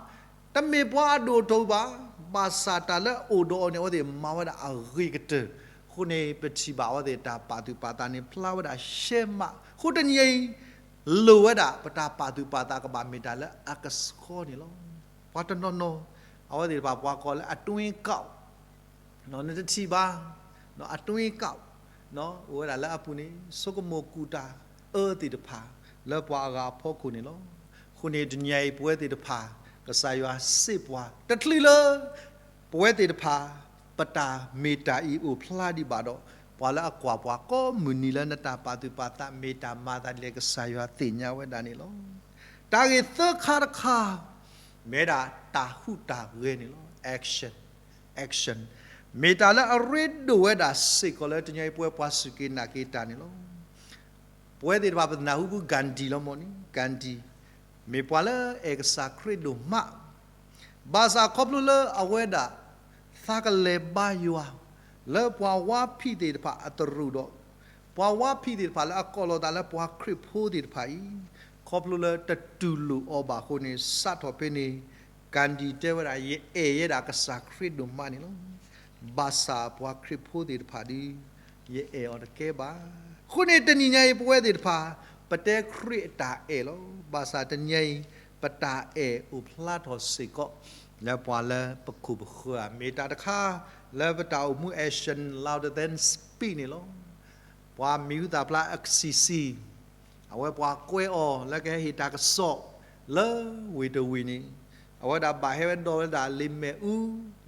တမ့ၢ်ပှၤအဒိၣ်အထီဘၣ်, ဘၣ်ဆၣ်တၢ်လၢအအိၣ်ဒီးအီၤန့ၣ် အဝဲသ့ၣ်မၤဝဲဒၣ်အဂ့ၤကတၢၢ်, အဃိန့ၣ် ပထံၣ်ဘၣ်အဝဲသ့ၣ်တၢ်ပာ်သူၣ်ပာ်သးန့ၣ် ဖျါဝဲဒၣ်ရှဲမး, အဃိတနံၤအံၤ လိၣ်ဝဲဒၣ် ပတၢ်ပာ်သူၣ်ပာ်သးကဘၣ်မ့ၢ်တၢ်လၢအကဆှီန့ၣ်လီၤ. ပှၤတနီၤနီၤ အဝဲသ့ၣ်တဖၣ်ပှၤကိးလၢအတွင်းကောက်, နတထံၣ်ဘၣ်, အတွင်းကောက်, အိၣ်ဝဲဒၣ်လၢအပူၤန့ၣ် ဆိကမိၣ်ကူၣ်တၢ်အၢသ့ၣ်တဖၣ် လၢပှၤအဂၤအဖီခိၣ်န့ၣ်လီၤ. အဃိန့ၣ်တနံၤအံၤ ပဝဲသ့ၣ်တဖၣ် ကစၢ်ယွၤစံးပှၤ တချုးလၢ ပဝဲသ့ၣ်တဖၣ် ပတၢ်မ့ၢ်တၢ်အံၤအိၣ်ဖျါဒံးဘၣ်ဒီး ပှၤလၢအကွၢ်ပှၤကိးမုၢ်နံၤလၢနတၢ်ပာ်သူၣ်ပာ်သး မ့ၢ်တၢ်မၤသးဒ်လဲၣ် ကစၢ်ယွၤသ့ၣ်ညါဝဲဒၣ်န့ၣ်လီၤ. တၢ်ဂ့ၢ်သၢခါတခါ မ့ၢ်ဒၣ်တၢ်ဟူးတၢ်ဂဲၤန့ၣ်လီၤ. action, action မ့ၢ်တၢ်လၢအရ့ဒိၣ်ဝဲဒၣ်စ့ၢ်ကီးလၢတနံၤအံၤ ပဝဲပှၤစူၢ်က့ၤနာ်က့ၤတၢ်န့ၣ်လီၤ. ပဝဲသ့ၣ်တဖၣ်ပနၢ်ဟူပူၤ Gandhi လီၤမ့ၢ်န့ၣ် Gandhi မ့ၢ်ပှၤလၢအဲၣ်ကစၢ်ခရံာ်ဒိၣ်မး, ဘၣ်ဆၣ်ခီဖျိလၢအဝဲဒၣ် သးကလဲၤဘါယွၤ, လၢပှၤဝါဖံးသ့ၣ်တဖၣ်အတရူးဒီး ပှၤဝါဖံးသ့ၣ်တဖၣ်လၢအကိးလီၤသးလၢပှၤခရံာ်ဖိသ့ၣ်တဖၣ်အံၤ, ခီဖျိလၢတတူၢ်လိာ်အီၤဘၣ်အဃိန့ၣ် စးထီၣ်ဖဲန့ၣ် ကၤဒံၤတဲဝဲဒၣ် ယအဲၣ်ယဲဒၣ်ကစၢ်ခရံာ်ဒိၣ်မးန့ၣ်လီၤ. ဘၣ်ဆၣ်ပှၤခရံာ်ဖိသ့ၣ်တဖၣ်ဒီး ယအဲၣ်အီၤတကဲဘၣ်. အဃိန့ၣ်တနံၤညါအံၤ ပဝဲသ့ၣ်တဖၣ် ပတဲခရံာ်အတၢ်အဲၣ်လီၤ. ဘၣ်ဆၣ်တနံၤညါအံၤ ပတၢ်အဲၣ်အိၣ်ဖျါထီၣ်စ့ၢ်ကီး လၢပှၤလၢပခိၣ်ပဃၢၤဧါ, မ့ၢ်တၢ်တခါ လၢပတၢ်အိၣ်မူ action louder than speech န့ၣ်လီၤ. ပှၤမံၤဟူသၣ်ဖျါ X C C အဝဲပှၤကွဲးအီၤလၢကဟဲဟ့ၣ်တၢ်ကစီၣ်လၢဝ့ၢ်တဝ့ၢ်န့ၣ်, အဝဲဒၣ်ဘၣ်ဟဲဝဲဒီးဝဲဒၣ်လံာ်မဲာ်အူ,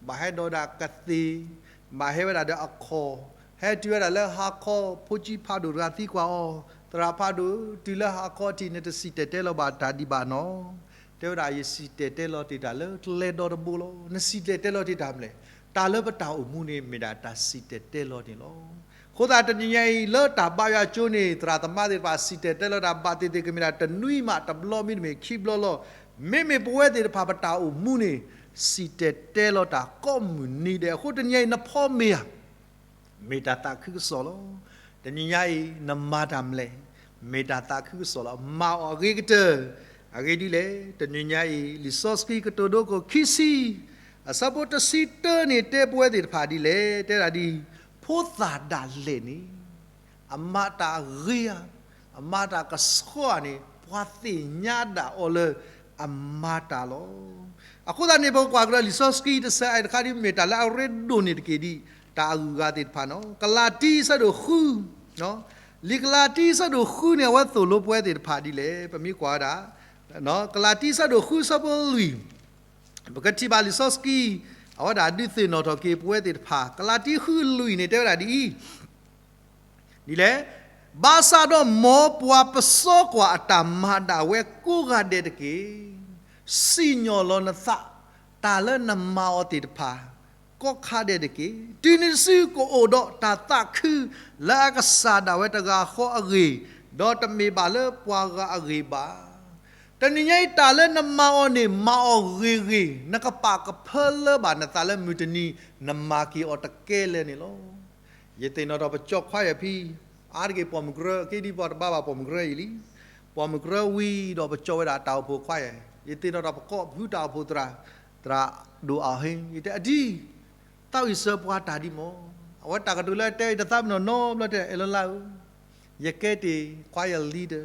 ဘၣ်ဟဲဒီးဝဲဒၣ်ကသ့ၣ်, ဘၣ်ဟဲဝဲဒၣ်ဒီးအခီၣ်, ဟဲတုၤဝဲဒၣ်လၢဟါခီ ဖိဆံးဖးဒိၣ်တဂၤသံကွၢ်အီၤ, သရၣ်ဖးဒိၣ်, တုၤလၢဟါခီထံး နတစံၣ်တဲၤတဲလီၤဘၣ်တၢ်ဒံးဘၣ်နီၤ. တဲဝဲဒၣ် ယစံၣ်တဲၤတဲလီၤတ့ၢ်တၢ်လၢကျဲဒီတဘိလီၤ. နစံၣ်တဲၤတဲလီၤတ့ၢ်တၢ်မနုၤလဲၣ်. တၢ်လၢပတၢ်အိၣ်မူန့ၣ် မ့ၢ်ဒၣ်တၢ်စံၣ်တဲၤတဲလီၤန့ၣ်လီၤ. အဃိသတးတနံၤညါအံၤ လၢတၢ်ဘါယွၤကၠိန့ၣ် သရၣ်သမါသ့ၣ်တဖၣ် စံၣ်တဲၤတဲလီၤတၢ်ဘၣ်သ့ၣ်သ့ၣ် ကမ့ၢ်ဒၣ်တနွံမး တဘျီမ့တမ့ၢ်ခံဘျီလီၤ. မ့မ့ၢ်ပဝဲသ့ၣ်တဖၣ်ပတၢ်အိၣ်မူန့ၣ် စံၣ်တဲၤတဲလီၤတၢ်ကိးမုၢ်နံၤဒဲး. အဃိတနံၤညါအံၤ နဖီမ့ၤဧါ မ့ၢ်တၢ်သးခုကစီၣ်လီၤ. တနံၤညါအံၤ နမၤတၢ်မနုၤလဲၣ်, မ့ၢ်တၢ်သးခုကစီၣ်လီၤ. မၤအီၤအဂ့ၤကတၢၢ်. အဂ့ၢ်ဒ်လဲၣ်, တနံၤညါအံၤ လံာ်စီဆှံကတိၤဒိခိၣ်ခံဆံ အဆၢဖိတဆံတၢန့ၣ် တဲပဝဲသ့ၣ်တဖၣ်ဒ်လဲၣ်, တဲဒၣ်ဒ်, ဖိသၣ်ဒၣ်လဲာ်န့ၣ် အမၤတၢ်ဂ့ၤဧါ, အမၤတၢ်ကဆှီဧါန့ၣ် ပှၤသ့ၣ်ညါဒၣ်အီၤလၢအမၤတၢ်လီၤ. အဃိသတးန့ၣ် ပကကွၢ်ကဒီးလံာ်စီဆှံတဆၢအံၤတခါဒ် မ့ၢ်တၢ်လၢအရ့ဒိၣ်န့ၣ်တက့ၢ်ဒ် တၢ်အဂုၤအဂၤသ့ၣ်တဖၣ်နီၤ. ကလၤတံ ဆၢဒိၣ်ဃု, လံာ်ကလၤတံ ဆၢဒိၣ်ဃုန့ၣ် အဝဲသိၣ်လိပဝဲသ့ၣ်တဖၣ်ဒ်လဲၣ်, ပမ့ၢ်ကွၢ်ဝဲဒၣ် ကလၤတံ ဆၢဒိၣ်ဃု ဆၢဖိလွံၢ် ပကထံၣ်ဘၣ်လံာ်စီဆှံ အဝဲဒၣ်ဒုးသ့ၣ်နီၣ်ထီၣ်က့ၤပဝဲသ့ၣ်တဖၣ် ကလၤတံ ဃုလွံၢ်န့ၣ် တဲဝဲဒၣ်ဒ်အံၤ, ဒ်လဲၣ်, ဘၣ်ဆၣ်ဒီးမ်ပှၤပစီကွၢ်အတၢ်မၤဒၣ်ဝဲကိးဂၤဒဲးတက့ၢ်. စံၣ်ညီၣ်လီၤနသး တၢ်လၢနမၤအီၤသ့ၣ်တဖၣ် ကိးခါဒဲးတက့ၢ်. တုၤနစုကအိၣ်ဒီးတၢ်သးခု လၢအကစၢ်ဒၣ်ဝဲတဂၤဃီအဂ့ၢ်, ဒီးတမ့ၢ်ဘၣ်လၢပှၤဂၤအဂ့ၢ်ဘၣ်. တနံၤညါအံၤ တၢ်လၢနမၤအီၤန့ၣ် မၤအီၤဂ့ၤဂ့ၤ, နကပာ်ကဖၢလၢဘၣ်နသးလၢမုၢ်တနံၤ နမၤက့ၤအီၤတကဲလၢာ်န့ၣ်လီၤ. ယသ့ၣ်နီၣ်ထီၣ်ပကၠီခွါယဲၢ်ဖံ, အါတက့ၢ်ပိာ်မုၣ်ကရၢ, အက့ဒ်ပှၤတဘါဘၣ်ပိာ်မုၣ်ကရၢအံၤလံ. ပိာ်မုၣ်ကရၢဝံၤဒီးပကၠီဝဲဒၣ်တၢ်အိၣ်ဖှိၣ်ခွါယဲၢ်, ယသ့ၣ်နီၣ်ထီၣ်ပကိးဖုတၢ်အိၣ်ဖှိၣ်သရၣ်, သရၣ်ဒိၣ်အဟ့, ယတဲအဒံ, သးဝံၣ်စၢၤပှၤတၢ်ဒ်မး, အဝဲတၢ်ကတိၤလၢတဲအံၤတသးပ့ၤနီၣ်နီတဘျီတဲ အဲၣ်လၢလါဧၢ, ယကဲတ့ၢ်ခွါယဲၢ် leader,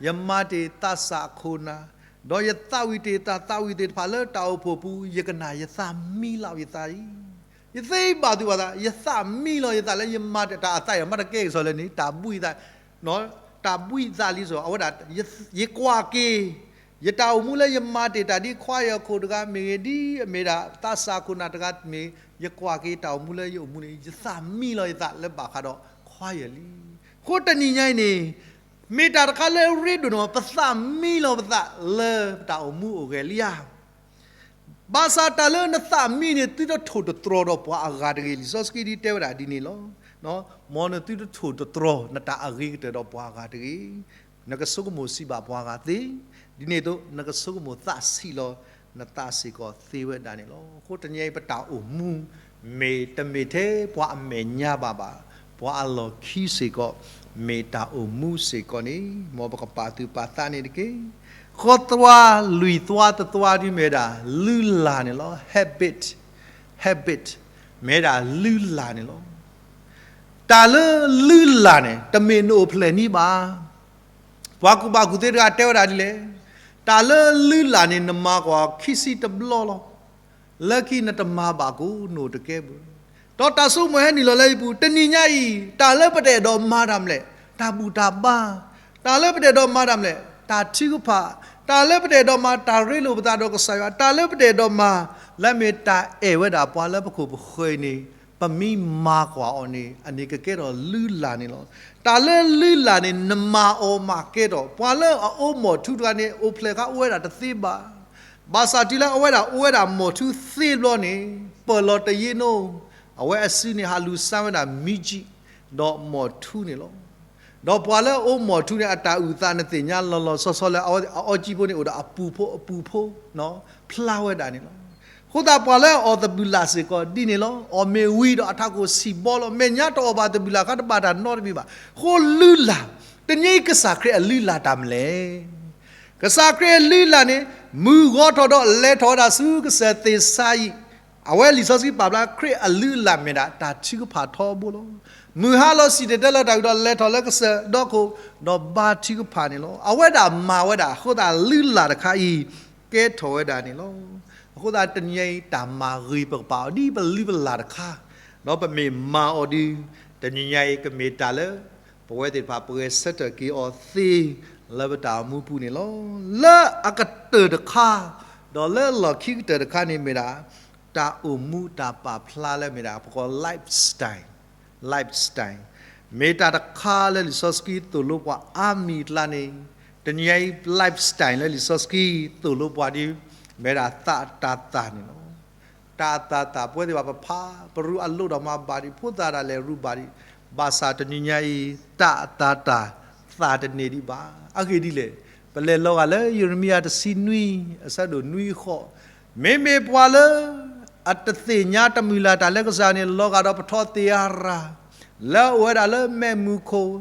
ယမၤတ့ၢ်သးစၢ်အခိၣ်နၢ်, ဒီးယသးဝံၣ်တ့ၢ်တၢ်သးဝံၣ်သ့ၣ်တဖၣ်လၢတၢ်အိၣ်ဖှိၣ်ပူၤ, ယကနၣ်ယသးမံလီၤယသးအံၤ, ယသ့ဘၣ်သုဘၣ်သး, ယသးမံလီၤယသးလၢယမၤတၢ်အသးအံၤ မ့ၢ်တကဲကစီၣ်လၢန့ၣ် တၢ်ဘှံးသး, တၢ်ဘှံးသးလံစီၤ, အဝဲဒၣ် ယကွၢ်က့ၤ ယတၢ်အိၣ်မူလၢယမၤတ့ၢ်တၢ်ဒ်ခွါယဲၢ်အခိၣ်တဂၤမ့ၢ်ဂ့ၤ, ဒ်အမ့ၢ်ဒၣ်သးစၢ်အခိၣ်နၢ်တဂၤမ့ၢ်, ယကွၢ်က့ၤတၢ်အိၣ်မူလၢယအိၣ်မူန့ၣ် ယသးမံလီၤယသးလၢဘၣ်ဃးဒီးခွါယဲၢ်လံ. အဃိတနံၤညါအံၤန့ၣ် မ့ၢ်တၢ်တခါလၢအရ့ဒိၣ်န့ၣ် ပသးမံလီၤပသးလၢပတၢ်အိၣ်မူအိၣ်ဂဲၤလံဧါ. ဘၣ်ဆၣ်တၢ်လၢနသးမံန့ၣ် သုတထိၣ်တတြီၤဒီးပှၤအဂၤတဂ့ၤ, လံာ်စီဆှံဒ်တဲဝဲဒၣ်ဒ်န့ၣ်လီၤ. မ်နသုတထိၣ်တတြီၤနတၢ်အဂ့ၤကတၢၢ်ဒီးပှၤအဂၤတဂ့ၤ. နကဆိကမိၣ်စံးဘၣ်ပှၤဂၤသ့, ဒ်န့ၣ်အသိး နကဆိကမိၣ်သးဆံးလီၤနသးစ့ၢ်ကီးသ့ဝဲဒၣ်န့ၣ်လီၤ. အဃိတနံၤအံၤပတၢ်အိၣ်မူ မ့ၢ်တမ့ၢ်ထဲပှၤအမဲာ်ညါဘၣ်ဘၣ်, ပှၤအလီၢ်ခံစ့ၢ်ကီး မ့ၢ်တၢ်အိၣ်မူစ့ၢ်ကီးန့ၣ် မ်ပကပာ်သူၣ်ပာ်သးန့ၣ်တက့ၢ်. ဃီသွါလွံၢ်သွါတသွါဒ်မ့ၢ်ဒၣ် လုၢ်လၢ်န့ၣ်လီၤ. habit, habit မ့ၢ်ဒၣ်လုၢ်လၢ်န့ၣ်လီၤ. တၢ်လၢလုၢ်လၢ်န့ၣ် တမ့ၢ်နအိၣ်ဖျဲၣ်န့ၣ်ဘၣ်. ပှၤကူၣ်ဘၣ်ကူၣ်သ့တဂၤတဲဝဲဒၣ်ဒ်လဲၣ်, တၢ်လၢလုၢ်လၢ်န့ၣ် နမၤကွၢ်ခံဆံတဘျီလီၤ. လၢခံနတမၤဘၣ်ကိးနအိၣ်တကဲဘၣ်. ဒီးတၢ်ဆိကမိၣ်ဟဲနုာ်လီၤလၢယပူၤ တနံၤညါအံၤ တၢ်လၢပတအဲၣ်ဒိးမၤတၢ်မနုၤလဲၣ်, တၢ်ဘူၣ်တၢ်ဘါ, တၢ်လၢပတအဲၣ်ဒိးမၤတၢ်မနုၤလဲၣ်, တၢ်ထုကဖၣ်, တၢ်လၢပတအဲၣ်ဒိးမၤ တၢ်ရ့လိာ်ပသးဒီးကစၢ်ယွၤ, တၢ်လၢပတအဲၣ်ဒိးမၤ လၢမ့ၢ်တၢ်အဲၣ်ဝဲဒၣ်ပှၤလၢပခိၣ်ပဃၢၤအံၤန့ၣ် ပမ့ၢ်မၤကွၢ်အီၤန့ၣ် အန့ၣ်ကကဲထီၣ်လုၢ်လၢ်န့ၣ်လီၤ. တၢ်လၢလုၢ်လၢ်န့ၣ် နမၤအီၤမးကဲထီၣ် ပှၤလၢအအိၣ်မီၢ်ထူတဂၤန့ၣ် အိၣ်ဖျဲၣ်ခါအိၣ်ဝဲဒၣ်တသ့ဘၣ်. ဘၣ်ဆၣ်တုၤလၢအဝဲဒၣ်အိၣ်ဝဲဒၣ်မီၢ်ထူသ့ဘျီန့ၣ် ပၢၢ်လီၤတယ့နိ, အဝဲအစုန့ၣ်ဟးလူၤစၢ်ဝဲဒၣ်မံကံၣ် ဒီးမီၢ်ထူန့ၣ်လီၤ. ဒီးပှၤလၢအအိၣ်မီၢ်ထူန့ၣ် အတၢ်အုၣ်သးနသ့ၣ်ညါလီၤလီၤဆီဆီလၢ အအီကံဖိန့ၣ်အိၣ်ဒီးအပူၤဖိအပူၤဖိ ဖျါဝဲဒၣ်န့ၣ်လီၤ. အဃိသတးပှၤလၢအီၣ်သဘုၣ်လၣ်စ့ၢ်ကီးဒ်န့ၣ်လီၤ. အီၣ်မ့ၤဝံၤဒီးအထးခိၣ်ဆံးဘီလီၤ. မဲာ်ညါတအီၣ်ဘၣ်သဘုၣ်လၣ်အခါတဘၣ်တၢ်နီတမံၤဘၣ်. ဃိလုၢ်လၢ်, တနံၤအံၤကစၢ်ခရံာ်အလုၢ်လၢ်တၢ်မနုၤလဲၣ်. ကစၢ်ခရံာ်အလုၢ်လၢ်န့ၣ် မုၢ်ဂီၤထီၣ်ဒီးလဲၤထီၣ်ဝဲဒၣ်ဆူကစၢၢ်သ့ၣ်စါယံး, အဝဲလံာ်စီဆှံပာ်ဖျါခရံာ်အလုၢ်အလၢ်မ့ၢ်ဒၣ်တၢ်ထုကဖၣ်ထီဘိလီၤ. မုၢ်ဟါလီၤစံၣ်တဲၤတဲလီၤတၢ်ဝံၤဒီးလဲၤထီၣ်လၢကစၢၢ်ဒီခိၣ်, ဒီးဘါထုကဖၣ်န့ၣ်လီၤ. အဝဲဒၣ်မၤဝဲဒၣ်အဃိသတးလုၢ်လၢ်တခါအံၤ ကဲထီၣ်ဝဲဒၣ်န့ၣ်လီၤ. အဃိသတးတနံၤအံၤတၢ်မၤဂ့ၤပကပာ်အီၤဒ်ပလုၢ်ပလၢ်တခါ, ဒီးပမ့ၢ်မၤအီၤဒုး, တနံၤညါအံၤကမ့ၢ်တၢ်လၢ ပဝဲသ့ၣ်တဖၣ်ပဂဲၤဆၢထၢၣ်က့ၤအီၤသ့ လၢပတၢ်အိၣ်မူပူၤန့ၣ်လီၤ. လၢအကတၢၢ်တခါ, ဒီးလၢအလီၢ်ခံကတၢၢ်တခါန့ၣ်မ့ၢ်ဒၣ် တၢ်အိၣ်မူတၢ်ပာ်ဖျါလၢမ့ၢ်ဒၣ် ပကိး lifestyle, lifestyle မ့ၢ်တၢ်တခါလၢလံာ်စီဆှံသိၣ်လိပှၤအါမံၤအကျါန့ၣ်, တနံၤညါအံၤ lifestyle လၢလံာ်စီဆှံသိၣ်လိပှၤဒ် မ့ၢ်ဒၣ်သးတၢ်သၣ်န့ၣ်လီၤ. တၢ်အသၣ်တၢ် ပဝဲသ့ၣ်ဘၣ်ပဖး ပရူးအလိၣ်ဒီးမၤဘၣ်ဒံး ဖိသၣ်ဒၣ်လဲာ်ရူးဘၣ်ဒံး, ဘၣ်ဆၣ်တနံၤညါအံၤ တၢ်အသၣ်တၢ်သၣ်တန့ၢ်ဒံးဘၣ်. အဂ့ၢ်ဒ်လဲၣ်, ပလဲၤလီၤဂာ်လၢယရမံယၤတဆံနွံ အဆၢဒိၣ်နွံဃိး, မ့မ့ၢ်ပှၤလၢ အတသ့ၣ်ညါတမုာ်လၢ်တၢ်လၢကစၢ်န့ၣ် လီၤဂာ်ဒီးပထီၣ်သ့ၣ်အရၤ, လၢအအိၣ်ဝဲဒၣ်လၢမဲးမုၢ်ခိၣ်,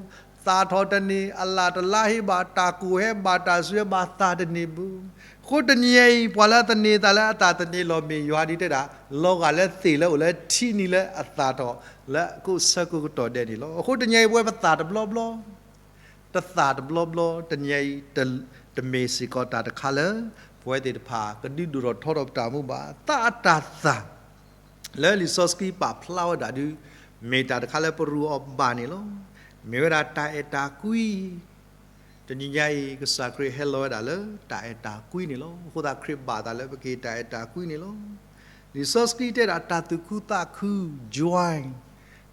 သၣ်ထီၣ်တန့ၢ်, အလၣ်တလါဟ့ဘၣ်, တၢ်ကိၢ်ဟဲဘၣ်, တၢ်စူၤဟဲဘၣ်, သၣ်တန့ၢ်ဘၣ်. အဃိတနံၤညါအံၤ ပှၤလၢအသန့ၤအသးလၢအသၣ်တန့ၢ်လီၤမ့ၢ်ယွၤဒ်တဲဒၣ်, လီၤဂာ်လၢသ့ၣ်လၢအိၣ်လၢထံနံၤလၢအသၣ်ထီၣ်လၢအကိးဆၢကိးကတီၢ်ဒဲးန့ၣ်လီၤ. အဃိတနံၤအံၤပဝဲပသၣ်တဘျီဘျီ တသၣ်တဘျီဘျီ တနံၤအံၤ တမ့ၢ်စ့ၢ်ကီးတၢ်တခါလၢ ပဝဲသ့ၣ်တဖၣ်ကဒုးဒိၣ်ထီၣ်ထီထီၣ်ပတၢ်အိၣ်မူဘၣ်. သးအတၢ်သၣ် လၢလံာ်စီဆှံပာ်ဖျါဝဲဒၣ်ဒုး မ့ၢ်တၢ်တခါလၢပရူးအီၤဘၣ်န့ၣ်လီၤ. မ့ၢ်ဝဲဒၣ်တၢ်အဲၣ်တၢ်ကွံ တနံၤညါအံၤ ကစၢ်ခရံာ်ဟဲလီၤဝဲဒၣ်လၢတၢ်အဲၣ်တၢ်ကွံန့ၣ်လီၤ. အဃိသတးခရံာ်ဘၣ်သးလၢပကဟ့ၣ်တၢ်အဲၣ်တၢ်ကွံန့ၣ်လီၤ. လံာ်စီဆှံတဲဒၣ်တၢ်သူၣ်ခုသးခု joy,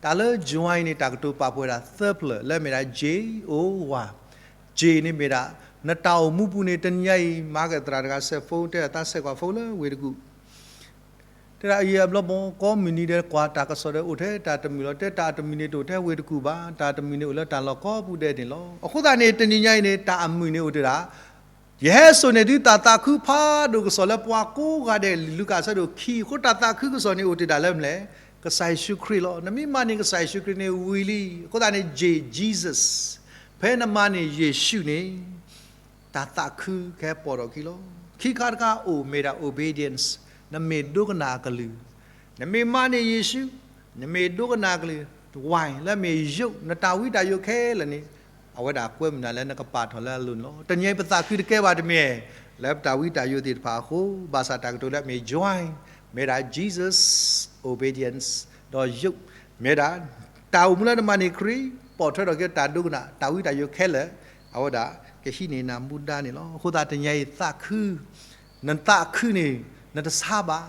တၢ်လၢ joy န့ၣ် တၢ်ကတိၤပာ်ဖှိၣ်ဝဲဒၣ်သၢဖျၢၣ်လၢမ့ၢ်ဒၣ် J O Y, J န့ၣ်မ့ၢ်ဒၣ် နတၢ်အိၣ်မူပူၤန့ၣ် တနံၤညါအံၤ မၤကသရၣ်တဂၤစဲးဖိ တဲဒၣ်သးစဲးကွၢ်ဖိလၢဝ့ၢ်တကူၣ် တဲဒၣ်အံၤအဘျီဘီ ကိးမုၢ်နံၤဒီးကွၢ်တၢ်ကစီၣ်ဒီးအိၣ်ထဲတၢ်တမုာ်လီၤ. တဲတၢ်တမုာ်န့ၣ်တအိၣ်ထဲဝ့ၢ်တကူၣ်ဘၣ်, တၢ်တမုာ်န့ၣ်အိၣ်လၢတၢ်လီၢ်ကိးပူၤဒဲးန့ၣ်လီၤ. အဃိသတးန့ၣ် တနံၤညါအံၤန့ၣ် တၢ်အမုာ်န့ၣ်အိၣ်တ့ၢ်ဒၣ် ယဟဲစိာ်န့ၢ်သုတၢ်သးခုဖးဒိၣ်ကစီၣ်လၢပှၤကိးဂၤဒဲး လူၤကၣ်အဆၢဒိၣ်ခံ, အဃိတၢ်သးခုကစီၣ်န့ၣ်အိၣ်တ့ၢ်ဒၣ်လၢမနုၤလဲၣ်, ကစၢ်ယ့ၣ်ၡူးခရံာ်လီၤ. နမ့ၢ်မၤန့ၢ်ကစၢ်ယ့ၣ်ၡူးခရံာ်န့ၣ်ဝံၤလံ. အဃိသတးန့ၣ် J, Jesus, ဖဲနမၤန့ၢ်ယ့ၣ်ၡူးန့ၣ် တၢ်သးခုကဟဲပိာ်ထီၣ်အခံလီၤ. ခံခါတခါအိၣ်မ့ၢ်ဒၣ် obedience, နမ့ၢ်ဒိကနၣ်အကလုၢ်, နမ့ၢ်မၤန့ၢ်ယ့ၣ်ၡူး, နမ့ၢ်ဒိကနၣ်အကလုၢ်, ဝဲလၢမ့ၢ်ယိး နတၢ်ဝံတၢ်ယိးခဲလၢာ်န့ၣ် အဝဲဒၣ်ကွဲမုာ်နၤလၢနကပာ်ထီၣ်လၢအလိၤန့ၣ်လီၤ. တနံၤအံၤပသးခုတကဲဘၣ်တမ့ၢ် လၢပတၢ်ဝံတၢ်ယိးသ့ၣ်တဖၣ်အဃိ, ဘၣ်ဆၣ်တၢ်ကတိၤလၢအမ့ၢ် joy, မ့ၢ်ဒၣ် Jesus, obedience, ဒီးယိး, မ့ၢ်ဒၣ် တၢ်အိၣ်မူလၢနမၤန့ၢ်ခရံာ် ပိာ်ထွဲထီၣ်က့ၤတၢ်ဒိကနၣ် တၢ်ဝံတၢ်ယိးခဲလၢာ်, အဝဲဒၣ်ကဟံးန့ၢ်နၤမူဒါန့ၣ်လီၤ. အဃိသတးတနံၤအံၤသးခု နသးခုန့ၣ် နတဆါဘၣ်.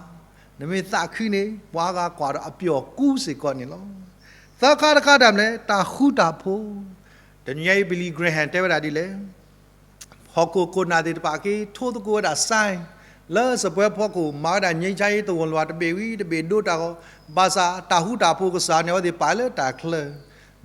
နမ့ၢ်သးခုန့ၣ် ပှၤဂၤကွၢ်ဒီးအပျီၢ်ကူစ့ၢ်ကီးန့ၣ်လီၤ. သၢခါတခါတၢ်မနုၤလဲၣ်, တၢ်ဃူတၢ်ဖိး. တနံၤညါအံၤ Billy Graham တဲဝဲဒၣ်ဒ်လဲၣ်, ဟီၣ်ခိၣ်ခိၣ်နၢ်သ့ၣ်တဖၣ်က့ၤ ထိသကိးဝဲဒၣ် sign လၢစပွဲဖီခိၣ် မၤဝဲဒၣ် ငြိမ်းချမ်းရေး သဝီလွှာ တဘ့ၣ်ဝံၤတဘ့ၣ်ဒိတၢ်ဂီၤ, ဘၣ်ဆၣ်တၢ်ဃူတၢ်ဖိးကစၢ်န့ၣ် အဝဲသ့ၣ်ပာ်လၢတၢ်ချၢ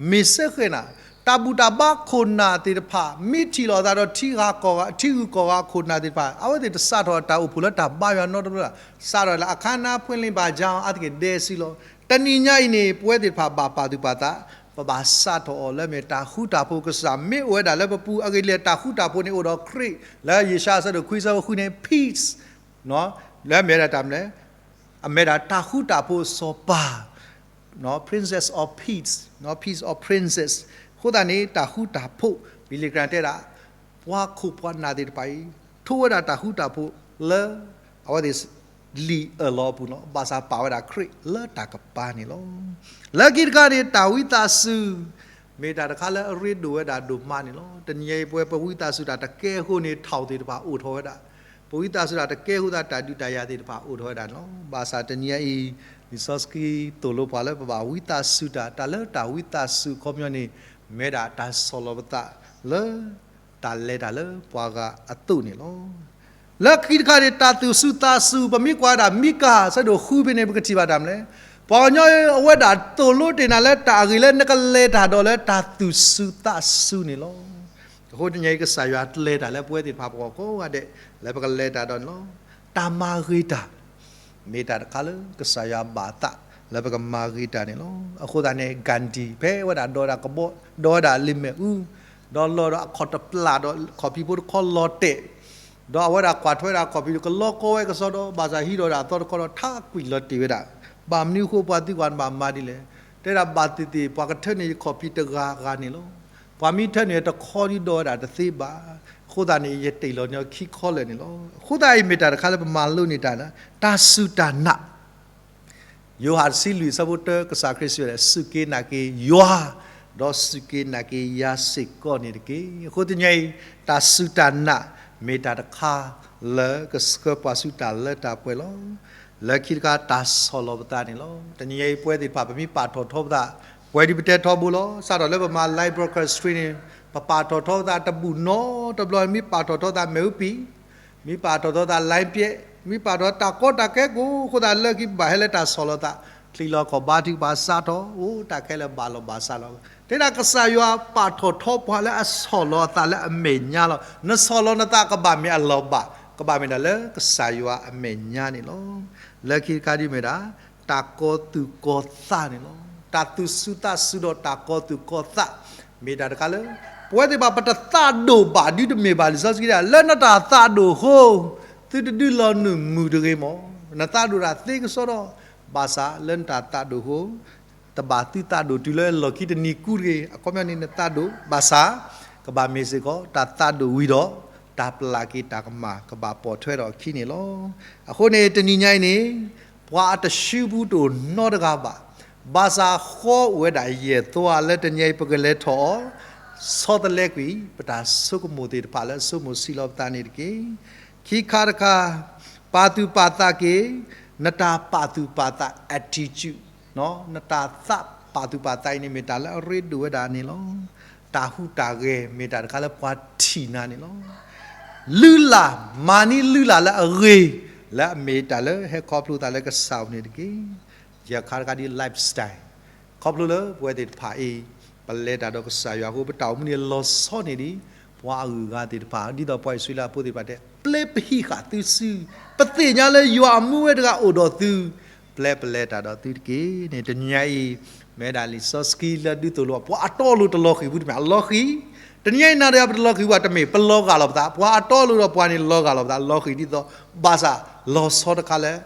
မ့ၢ်စ့ၢ်ကီးန့ၣ် တၢ်ဘူၣ်တၢ်ဘါခိၣ်နၢ်သ့ၣ်တဖၣ် မ့ၢ်ထံၣ်လိာ်အသးဒီးထံဂၤကီၢ်ဂၤ ထံဂုၤကီၢ်ဂၤအခိၣ်နၢ်သ့ၣ်တဖၣ် အဝဲသ့ၣ်တစးထီၣ်တၢ်အိၣ်ဖှိၣ်လၢတၢ်ဘါယွၤနီတဘျီဘၣ်, စးထီၣ်လၢအခါနါ ဖွင့်လှစ်ပါကြောင်း အါတက့ၢ်ဒဲးစံလီၤ. တနံၤညါအံၤန့ၣ် ပဝဲသ့ၣ်တဖၣ်ဘၣ်ပာ်သူၣ်ပာ်သး, ပဘၣ်စးထီၣ်အီၤလၢမ့ၢ်တၢ်ဃူတၢ်ဖိးကစၢ် မ့ၢ်အိၣ်ဝဲဒၣ်လၢပပူၤအဂ့ၢ်ဒ်လဲၣ် တၢ်ဃူတၢ်ဖိးန့ၣ်အိၣ်ဒီးခရံာ် လၢယၡါယၤအဆၢဒိၣ်ခွံဆၢဖိဃုန့ၣ် peace လၢအမ့ၢ်ဝဲဒၣ်တၢ်မနုၤလဲၣ်, အမ့ၢ်ဒၣ်တၢ်ဃူတၢ်ဖိးစီၤပၤ Princess of Peace, Peace of Princess. အဃိသတးန့ၣ် တၢ်ဃူတၢ်ဖိး Billy Graham တဲဒၣ် ပှၤခိၣ်ပှၤနၢ်သ့ၣ်တဖၣ်အံၤ ထိဝဲဒၣ်တၢ်ဃူတၢ်ဖိးလၢ အဝဲသ့ၣ်လံၣ်အၢၣ်လီၤအပူၤလီၤ. ဘၣ်ဆၣ်ပာ်ဝဲဒၣ်ခရံာ်လၢတၢ်ကပၤန့ၣ်လီၤ. လၢခံတခါန့ၣ် တၢ်ဝံသးစူၤ မ့ၢ်တၢ်တခါလၢအရ့ဒိၣ်ဝဲဒၣ်ဒိၣ်မးန့ၣ်လီၤ. တနံၤအံၤပဝဲပဝံသးစူၤတၢ်တကဲအဃိန့ၣ် ထီၣ်သ့ၣ်တဖၣ်အိၣ်ထီၣ်ဝဲဒၣ်, ပဝံသးစူၤတၢ်တကဲအဃိသတးတၢ်ဒုးတၢ်ယၤသ့ၣ်တဖၣ်အိၣ်ထီၣ်ဝဲဒၣ်န့ၣ်လီၤ. ဘၣ်ဆၣ်တနံၤအံၤ လံာ်စီဆှံသိၣ်လိပှၤလၢပဘၣ်ဝံသးစူၤတၢ်, တၢ်လၢတၢ်ဝံသးစူၤအခီပညီန့ၣ် မ့ၢ်ဒၣ်တၢ်ဆီၣ်လီၤပသးလၢ တၢ်လဲၤတၢ်လၢပှၤဂၤအသိးန့ၣ်လီၤ. လၢခံတခါန့ၣ် တၢ်သူၣ်စူၤသးစူၤ ပမ့ၢ်ကွၢ်ဒၣ်မံကၤ အဆၢဒိၣ်ဃုဖဲန့ၣ် ပကထံၣ်ဘၣ်တၢ်မနုၤလဲၣ်, ပှၤကညီအဝဲဒၣ်သိၣ်လိတ့ၢ်နၤလၢ တၢ်အဂ့ၤလၢနကလဲၤတၢ်ဒီးလၢတၢ်သူၣ်စူၤသးစူၤန့ၣ်လီၤ. အဃိတနံၤအံၤ ကစၢ်ယွၤကျဲၤတၢ်လၢပဝဲသ့ၣ်တဖၣ်ပဂီၢ်ကိးဂၤဒဲး လၢပကလဲၤတၢ်ဒီးန့ၣ်လီၤ. တၢ်မၤဂ့ၤတၢ် မ့ၢ်တၢ်တခါလၢကစၢ်ယွၤဘၣ်သးလၢပကမၤဂ့ၤတၢ်န့ၣ်လီၤ. အဃိသတးန့ၣ် Gandhi ဖဲဝဲဒၣ်ဒီးဝဲဒၣ်ကဘီ ဒီးဝဲဒၣ်လံာ်မဲာ်အူ ဒီးလီၤဒီးအခီၣ်တပျၢ်ဒီးခီၣ်ဖံးဖိတခီလီၤတဲာ် ဒီးအဝဲဒၣ်ကွၢ်ထွဲဒၣ်ခီၣ်ဖံးကလီကီဝဲကစီဒီး ဘၣ်ဆၣ်ဟံးဒီးဝဲဒၣ်အသီတခီဒီးထးကွံာ်လီၤတ့ၢ်ဝဲဒၣ်. ဘၣ်မနုၤအဃိပှၤသံကွၢ်နဘၣ်မၤဒ်လဲၣ်. တဲဒၣ်ဘၣ်သ့ၣ်သ့ၣ် ပှၤကထၢနုာ်ယခီၣ်ဖံးတဂၤဂၤန့ၣ်လီၤ. ပှၤမ့ၢ်ထၢနုာ်တခီဒီးဒီးဝဲဒၣ်တသ့ဘၣ်. အဃိသတးန့ၣ် ယတ့ၢ်လီၤန့ၢ်အီၤခံခီလၢာ်န့ၣ်လီၤ. အဃိသတးအံၤမ့ၢ်တၢ်တခါလၢပမၤလိန့ၢ်တၢ်လၢ တၢ်စူၢ်တၢ်နာ် ယိၤဟၣ်တဆံလွံၢ်အဆၢဖိတၢ ကစၢ်ခရံာ်စံးဝဲဒၣ် စူၢ်က့ၤနာ်က့ၤယွၤ, ဒီးစူၢ်က့ၤနာ်က့ၤယၤစ့ၢ်ကီးန့ၣ်တက့ၢ်. အဃိတနံၤအံၤ တၢ်စူၢ်တၢ်နာ် မ့ၢ်တၢ်တခါလၢကဆှၢပှၤဆူတၢ်လၢတၢ်ပှဲၤလီၤ. လၢခံတခါ တၢ်ဆီၣ်လီၤပသးန့ၣ်လီၤ. တနံၤအံၤပဝဲသ့ၣ်တဖၣ် ပမ့ၢ်ပာ်ထီၣ်ထီပသး, ပဝဲဒၣ်ပတဲထီဘိလီၤ. စးထီၣ်လၢပမၤ live broadcast stream န့ၣ် ပပာ်ထီၣ်ထီပသးတဘူၣ်နီတဘျီ မ့ၢ်ပာ်ထီၣ်ထီသးမ့ၣ်အူပံၤ မ့ၢ်ပာ်ထီၣ်ထီသး line ပျဲ, မ့ၢ်ပာ်ထီၣ်တၢ်ကီတၢ်ခဲကိးဃိသတး လၢခံဘၣ်ဟဲလၢတၢ်ဆီၣ်လီၤသး, ချံလီၤခီၣ်ဘါထုကဖၣ်စးထီၣ်, အိၣ်တၢ်ခဲလၢာ်ဘၣ်လီၤဘၣ်စးလီၤ. တဲဒၣ်ကစၢ်ယွၤပာ်ထီၣ်ထီပှၤလၢအဆီၣ်လီၤအသးလၢအမဲာ်ညါလီၤ. နဆီၣ်လီၤနသးကဘၣ်မ့ၢ်အလီၢ်ဘၣ်, ကဘၣ်မ့ၢ်ဒၣ်လၢကစၢ်ယွၤအမဲာ်ညါန့ၣ်လီၤ. လၢခံတခါဒ်မ့ၢ်ဒၣ် တၢ်ကီသူၣ်ကီသးန့ၣ်လီၤ. တၢ်သူၣ်စူၤသးစူၤဒီးတၢ်ကီသူၣ်ကီသး မ့ၢ်တၢ်တခါလၢ ပဝဲသ့ၣ်တဖၣ် ပတသးဒိၣ်ဘၣ်ဒ်တမ့ၢ်ဘၣ်. လံာ်စီဆှံတဲ လၢနတၢ်သးဒိၣ်အဃိ သုတဒုးလီၤနုာ်မုာ်တဂ့ၤမး. နသးဒိၣ်တၢ်သ့ကစီဒီ, ဘၣ်ဆၣ်လၢနတၢ်သးဒိၣ်အဃိ တဘၣ်သုသးဒိၣ်တုၤလၢလီၢ်ခံတနံၤကူတဂ့ၤ. အခီပညီန့ၣ် နသးဒိၣ်ဘၣ်ဆၣ် ကဘၣ်မ့ၢ်စ့ၢ်ကီး တၢ်သးဒိၣ်ဝံၤဒီး တၢ်ပျၢ်က့ၤတၢ်ကမၣ် ကဘၣ်ပိာ်ထွဲထီၣ်အခံန့ၣ်လီၤ. အဃိန့ၣ် တနံၤညါအံၤန့ၣ် ပှၤအတဆှံပူၤတအိၣ်နီတဂၤဘၣ်. ဘၣ်ဆၣ်ဃီအိၣ်ဝဲဒၣ်ယဲၢ်သီလၢတနံၤအံၤ ပကလဲၤထီၣ်အီၤ ဆီတလဲကွံာ် ပတၢ်ဆိကမိၣ်သ့ၣ်တဖၣ်လၢအဆိကမိၣ်ဆံးလီၤပသးန့ၣ်တက့ၢ်. ခံခါတခါ, ပာ်သူၣ်ပာ်သးက့ၤ နတၢ်ပာ်သူၣ်ပာ်သး attitude နတၢ်သးပာ်သူၣ်ပာ်သးအံၤန့ၣ် မ့ၢ်တၢ်လၢအရ့ဒိၣ်ဝဲဒၣ်န့ၣ်လီၤ. တၢ်ဟူးတၢ်ဂဲၤမ့ၢ်တၢ်တခါလၢပှၤထံၣ်နၤန့ၣ်လီၤ. လုၢ်လၢ်, မၤန့ၢ်လုၢ်လၢ်လၢအဂ့ၤ, လၢအမ့ၢ်တၢ်လၢဟဲခီဖျိသးလၢကစၢ်အအိၣ်န့ၣ်တက့ၢ်. ယခါတခါဒ် lifestyle ခီဖျိလၢပဝဲသ့ၣ်တဖၣ်အံၤ ပလဲၤတၢ်ဒီးကစၢ်ယွၤအဃိ ပတၢ်အိၣ်မူန့ၣ်လီၤဆီန့ၣ်ဒံး ပှၤအဂုၤအဂၤသ့ၣ်တဖၣ် ဒ်သိးပှၤအံၣ်စရ့လးဖိသ့ၣ်တဖၣ်တဲ ပျဲပဟံးဃာ်သုစု, ပသ့ၣ်ညါလၢယွၤအမူဝဲတဂၤအိၣ်ဒီးသု, ပျဲပလဲၤတၢ်ဒီးသုတက့ၢ်န့ၣ်. တနံၤညါအံၤ မ့ၢ်ဒၣ်လံာ်စီဆှံလၢဒုးသိၣ်လိ ပှၤအတီအလိၤတလီၤဃံၤဘူးတမ့ၢ် အလီၤဃံၤ. တနံၤညါအံၤနၤဒီးယၤပတလီၤဃံၤဘူးဘၣ်တမ့ၢ် ပလီၤဂာ်လီၤပသး, ပှၤအတီအလိၤဒီးပှၤန့ၣ်လီၤဂာ်လီၤပသး လီၤဃံၤဒ်သိး ဘၣ်ဆၣ်လီၤဆီတခါလၢ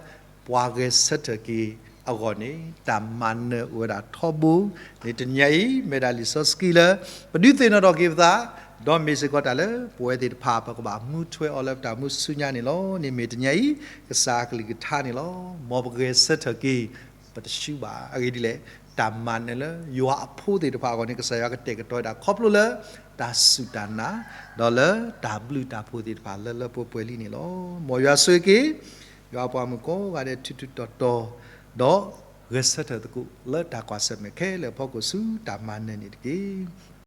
ပှၤဂဲၤဆၢထၢၣ်က့ၤအဂီၢ်န့ၣ် တၢ်မၤနၢၤအိၣ်ဝဲဒၣ်ထီဘိန့ၣ် တနံၤညါအံၤ မ့ၢ်ဒၣ်လံာ်စီဆှံလၢ ပဒုးသ့ၣ်နီၣ်ထီၣ်က့ၤပသး, ဒီးမ့ၢ်စ့ၢ်ကီးတၢ်လၢ ပဝဲသ့ၣ်တဖၣ် ပကဘၣ်မူထွဲအီၤလၢပတၢ်မူဆူညါန့ၣ်လီၤ. န့ၣ်မ့ၢ်တနံၤညါအံၤ ကစၢ်အကလုၢ်ကထါန့ၣ်လီၤ. မ်ပဂဲၤဆၢထၢၣ်က့ၤ ပတဆူဘၣ်. အဂ့ၢ်ဒ်လဲၣ်, တၢ်မၤနၢၤလၢယွၤအဖိသ့ၣ်တဖၣ်အဂီၢ်န့ၣ် ကစၢ်ယွၤကတဲာ်ကတီၤဝဲဒၣ် ခီဖျိလၢ တၢ်စူၢ်တၢ်နာ်, ဒီးလၢတၢ်ဘျုးတၢ်ဖှိၣ်သ့ၣ်တဖၣ်လၢလၢပှဲၤပှဲၤလံန့ၣ်လီၤ. မ်ယွၤဆိၣ်ဂ့ၤက့ၤ ယွၤအပှၤမုၣ်ကိးဂၤဒဲး ထူထူတီတီ, ဒီးဂဲၤဆၢထၢၣ်သကိး လၢတၢ်ကွၢ်ဆၢၣ်မဲာ်ခဲလၢာ်အဖီခိၣ်ဆူတၢ်မၤနၢၤန့ၣ်တက့ၢ်.